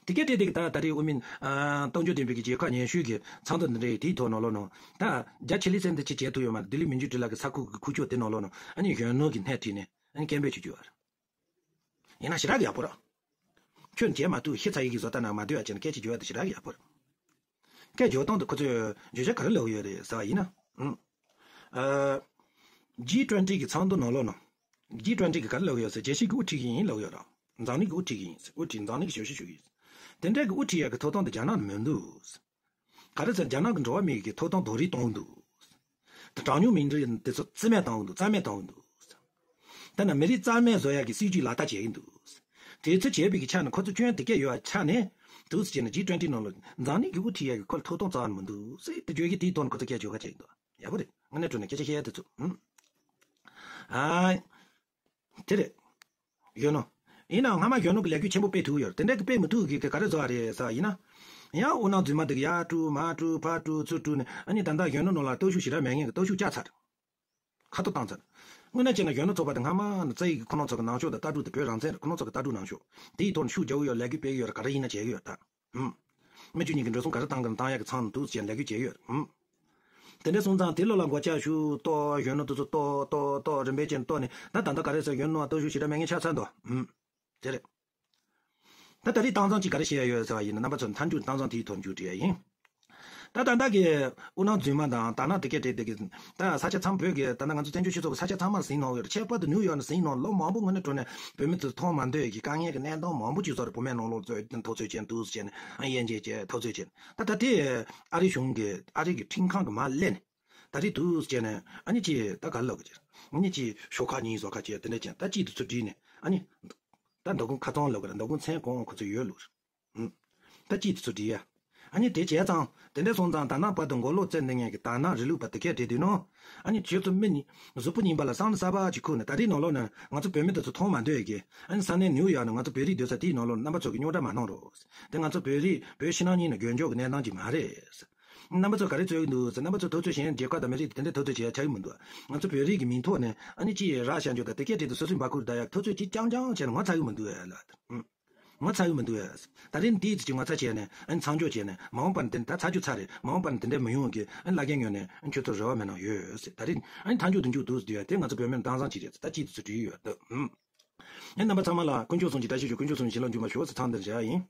དེ་གས་བྲིས་དེ་གི་ད་ད་རེས་དབུ་མའི་རྟགས་འཇོག་ལྡན་པའི་གི་རྒྱལ་ཁབ་ཉེ་ཤོས་ཀྱི་ཚོགས་འདུ་འདི་འདྲ་ཡི་དེའི་ཐོག་ནང་ལོགས་ནང་ད་རྒྱ་ཆེ་ལེ་ཚན་འདི་ཅི་བྱེད་ཐུབ་ཡོད་མ་རེད། ལྡི་ལི་མི་འཇུག་འཕྲིན་ལས་ཀྱི་ས་ཁུག་གི་ཁུག་ཀྱོག་དེ་ནང་ལོགས་ནང་ཨ་ནི་གཞོན་ནུ་གི་སྣེ་ཁྲིད་ནས་ཨ་ནི་སྐད་འབོད་བྱེད་རྒྱུ་ཡོད་རེད། ཡིན་ན་ཞེ་དྲག་གི་ཡག་པོ་རེད། ཁྱོད་བྱས་མ་ཐུབ་ཤི་ཚར་ཡི་གི་བཟོ་ལྟ་ནང་མ་སྡོད་ཡ་བྱས་ན་སྐད་ཆ་བརྗོད་ཡ་དེ་ཞེ་དྲག་གི་ཡག་པོ་རེད། སྐད་བརྗོད་སྟངས་དེ་ཁོ་ཚོས་བརྗོད་བྱ་ག་རེ་ལབ་ཡོད་རེད་ཟེར་བ་ཡིན་ན། ཨུམ། ཨ། ཇི་ཊུ་ཝེན་ཊི་གི་ཚོགས་འདུ་ནང་ལོགས་ནང་། ཇི་ཊུ་ཝེན་ཊི་གི་ག་རེ་ལབ་ཡོད་ཟེར་རྒྱལ་སྤྱི་གི་དབུ་ཁྲིད་ཀྱི་ཡིན་ལབ་ཡོད་ར། འཛམ་གླིང་གི་དབུ་ཁྲིད་ཀྱི་ཡིན་ཟེར། དབུ་ཁྲིད་འཛམ་གླིང་གི་ཞབས་ཞུ་ཞུ་གི་ཡིན་ཟེར། དེ་འདྲའི་གི་དབུ་ཁྲིད་ཡ་གི་ཐོབ་ཐང་དེ་རྒྱ་ནག་ནས་མི་འདུག་ཟེར། ག་རེ་ཟེར་རྒྱ་ནག་གི་འགྲོ་བ་མིའི་གི་ཐོབ་ཐང་རྡོག་རིལ་གཏོང་འདུག་ཟེར། དེ་གྲངས་ཉུང་མི་རིགས་དེ་ཚོ་རྩིས་མེད་གཏོང་གི་འདུག་རྩ་མེད་གཏོང་གི་འདུག་ཟེར། ད་ནི་མི་རིགས་རྩ་མེད་བཟོ་ཡ་གི་སྲིད་ཇུས་ལག་བསྟར་བྱེད་ཀྱི་འདུག་ཟེར། དེ་ཚོ་བྱས་པའི་གི་ཆ་ནས་ཁོ་ཚོ་སྐྱོན་དེ་གས་ཡོད་པ་ཆ་ནས་འདུག་ཟེར་བྱས་ནས་ཇི་ཊུ་ཝེན་ཊི་ནང་ལ་འཛམ་གླིང་གི་དབུ་ཁྲིད་ཡ་གི་ཁོ་ལ་ཐོབ་ཐང་རྩ་བ་ནས་མི་འདུག་ཟེར་དེ་བརྗོད་ཀྱི་དེའི་ཐོག་ནས་ཁོ་ཚོ་སྐད་བརྗོད་ཁ་བྱེད་ཀྱི་འདུག་ཡག་པོ་རེད། དངོས་གནས་དྲང་གནས་སྐད་ཆ་བཤད་ཡ་དེ་ཚོ། ཨུམ། ཨ། དེ་རེད། ཡོད་ནོ། ཡིན་ནའང་སྔ་མ་གཞོན་ནུ་གི་ལས་འགུལ་ཆེན་པོ་སྤེལ་ཐུབ་ཡོད་རེད། དེ་འདྲ་གི་སྤེལ་མི་ཐུབ་གི་ག་རེ་བཟོ་བ་རེད་ཟེར་བ་ཡིན་ན། ཡང་དབུ་ནག་རྫུན་མ་འདི་གི་ཡར་དཀྲུག་མར་དཀྲུག་ཕར་དཀྲུག་ཚུར་དཀྲུག་ནས་ཨ་ནི་ད་ལྟ་གཞོན་ནུ་ནང་ལ་སྟོབས་ཤུགས་ཞེ་དྲག་མེད་མཁན་གི་སྟོབས་ཤུགས་བཅག་ཚར། ཁ་ཐོར་བཏང་ཚར། དངོས་གནས་བྱས་ན་གཞོན་ནུ་ཚོགས་པ་དེ་སྔ་མ་ནས་རྩ་ཡི་གི་ཁོ་རང་ཚོ་གི་ནང་ཤོག་དང་ལྟ་གྲུབ་དེ་བོད་རང་བཙན་རེད། ཁོ་རང་ཚོ་གི་ལྟ་གྲུབ་ནང་ཤོག་དེའི་ཐོག་ནས་ཤུགས་རྒྱག་གི་ཡོད། ལས་འགུལ་སྤེལ་གི་ཡོད་རེད། ག་རེ་ཡིན་ན་བྱེད་གི་ཡོད་རེད་ད། ཧུམ། མི་བཅུ་གཉིས་ཀྱི་འགྲོ་སོང་ག་རེ་བཏང་གི་རེད། བཏང་ཡག་གི་མཚམས་འདུག་ཅེས་ལས་འགུལ་བྱས་ཡོད། ཧུམ། དེ་འདྲ་སོང་ཙང་དེ་ལོ་ལ་མགོ་ལྕགས་ཤུགས་གཏོགས། གཞོན་ནུ་དེ་ཚོ་གཏོགས་གཏོགས་གཏོགས་རིམ་པས་ཅན་གཏོགས་ནས་ད་ད་ལྟ་ག་རེ་ཟེར། གཞོན་ནུ་ལ་སྟོབས་ཤུགས་ཞེ་དྲག་མེད་མཁན་ཆགས་ཚར་འདུག་ཧུམ། དེ་རེད། ད་ད་རེས་གཏམ་བཟང་ཅིག་ག་རེ་བཤད་ཡ་ཡོད་ཟེར་བ་ཡིན་ན། རྣམ་པ་ཚོ་མཐའ་མཇུག་གཏམ་བཟང་དེའི་ཐོག་མཇུག་སྒྲིལ་ཡ་ཡིན། ད་ད་ལྟ་གི་དབུ་ནག་རྫུན་མ་དང་དར་ནག་དེ་གས་དེ་དེ་གི་ད་ས་ཆ་ཚང་བོད་ཀྱི་ད་ལྟ་ང་ཚོ་བཙན་བྱོལ་སྤྱི་ཚོགས་ཀྱི་ས་ཆ་ཚང་མར་ཟིན་གནང་ཡོད་རེད། ཁྱད་པར་དུ་ནིའུ་ཡོག་ནས་ཟིན་གནང་ལོ་མང་པོ་སྔོན་ནས་འགྲོ་ནས་བོད་མི་ཚོ་མཐོང་མ་འདོད་ཀྱི་དཀའ་ངལ་གྱི་གནས་སྟངས་མང་པོ་ཅིག་བཟོ་རེད། བུད་མེད་ནང་ལོགས་ཚོས་འཐབ་རྩོད་བྱས་ནས་དབྱེ་འབྱེད་བྱས་འཐབ་རྩོད་བྱས་ནས། ད་ད་དེ་ཨ་རི་གཞུང་གི་ཨ་རི་གི་ཁྲིམས་ཁང་གི་མར་སླེབས་ནས་ད་རེས་འདུག་བྱས་ནས་ཨ་ནི་ཅི་ད་ག་ལབ་གི་ཅི་ཨ་ནི་ཅི་ཤོག་ཁག་གཉིས་བཟོ་ཁ་བྱས་དེ་འདྲ་བྱས་ད་གཅིག་ཏུ་ཚུར་བསྒྲིལ་ནས་ཨ་ནི་ད་མདོ་དགོང་ཁ་ཚང་ལབ་གི་རེད། མདོ་དགོང་མཚན་གང་ཁོ་ཚོ་ཡོད་ལུགས་རེད། ད་གཅིག་ཏུ་ཚུར་བསྒྲིལ་ཡ། ཨ་ནི་དེ་བྱས་ཙང་དེ་འདྲ་སོང་ཙང་དར་ནག་པ་དང་མགོ་ལོག་རྩེ་འདི་ངན་གྱི་དར་ནག་རིང་ལུགས་པ་དེ་གས་བྲིས་དུས་ནོ། ཨ་ནི་ཁྱོད་ཚོ་མི་གཟུགས་པོ་རྙིང་པ་ལ་བསམ་བློ་གསར་པ་ཅིག་ཁུར་ནས་ད་རེས་ནང་ལོགས་ནས་ང་ཚོ་བོད་མི་དེ་ཚོ་མཐོང་མ་འདོད་ཀྱི་ཨ་ནི་ས་གནས་ནིའུ་ཡོག་ནས་ང་ཚོ་བོད་རིགས་སྡོད་ས་དེའི་ནང་ལོགས་རྣམ་པ་ཚོ་གི་རྙོག་དྲ་མ་གནང་རོགས། དེ་ང་ཚོ་བོད་རིགས་བོད་ཕྱི་ནང་གཉིས་ནས་གྱོང་ཆག་གི་གནས་སྟངས་ཅིག་མ་རེད། རྣམ་པ་ཚོ་ག་རེ་རྩོད་ཀྱི་འདུག་ཟེར། རྣམ་པ་ཚོ་འཐབ་རྩོད་གཞན་རྒྱལ་ཁབ་དང་མི་རིགས་དེ་འདྲ་འཐབ་རྩོད་བྱེད་ཡ་ཆགས་ཀྱི་མི་འདུག་ང་ཚོ་བོད་རིགས་ཀྱི་མིང་ཐོག་ནས་ཨ་ནི་ཅི་ར་བཤད་འཇོག་དང་དེ་སྐད་བྲིས་ཏེ་སོ་སོའི་འབའ་ཁུར་བརྡར་ཡ་འཐབ་རྩོད་ཅིག་རྐྱང་རྐྱང་བྱས་ནས་ངོ་ཚ་གི་མི་འདུག་ཨེ་ལགས། ངོ་ཚ་གི་མི་འདུག་ཡ། ད་རིང་དེའི་ཚེ་ཅིག་ངོ་ཚ་བྱས་ནས་ཨ་ནི་མཚམས་འཇོག་བྱས་ནས་མ་འོངས་པར་འདི་ད་ཚ་རྒྱུ་ཚ་རེད། མ་འོངས་པར་འདི་འདྲ་མི་ཡོང་གི་ཨ་ནི་བླ་རྒན་ངོས་ནས་ཨ་ནི་ཁྱོད་ཚོར་རེ་བ་མེད་ན་ཡོད་ཟེར། ད་རིང་ཨ་ནི་མཐའ་མཇུག་ཏུ་མཇུག་བསྡུ་ཟེར་དུས་ཡ་དེ་ང་ཚོ་བོད་མི་ལ་དྭངས་གཙང་ཅིག་རེད་ཟེར། ད་ཅིག་ཏུ་ཚུར་བྲིས་ཡོད་འདུག་ཨུམ། ཨ་ནི་རྣམ་པ་ཚང་མ་ལ་དཀོན་མཆོག་གསུམ་གྱི་བཀྲ་ཤིས་ཤོག་དཀོན་མཆོག་གསུམ་གྱི་བྱིན་རླབས་འབྱུང་བར་ཤོག་ཟེར་མཚམས་འདིར་བཞག་ཡིན།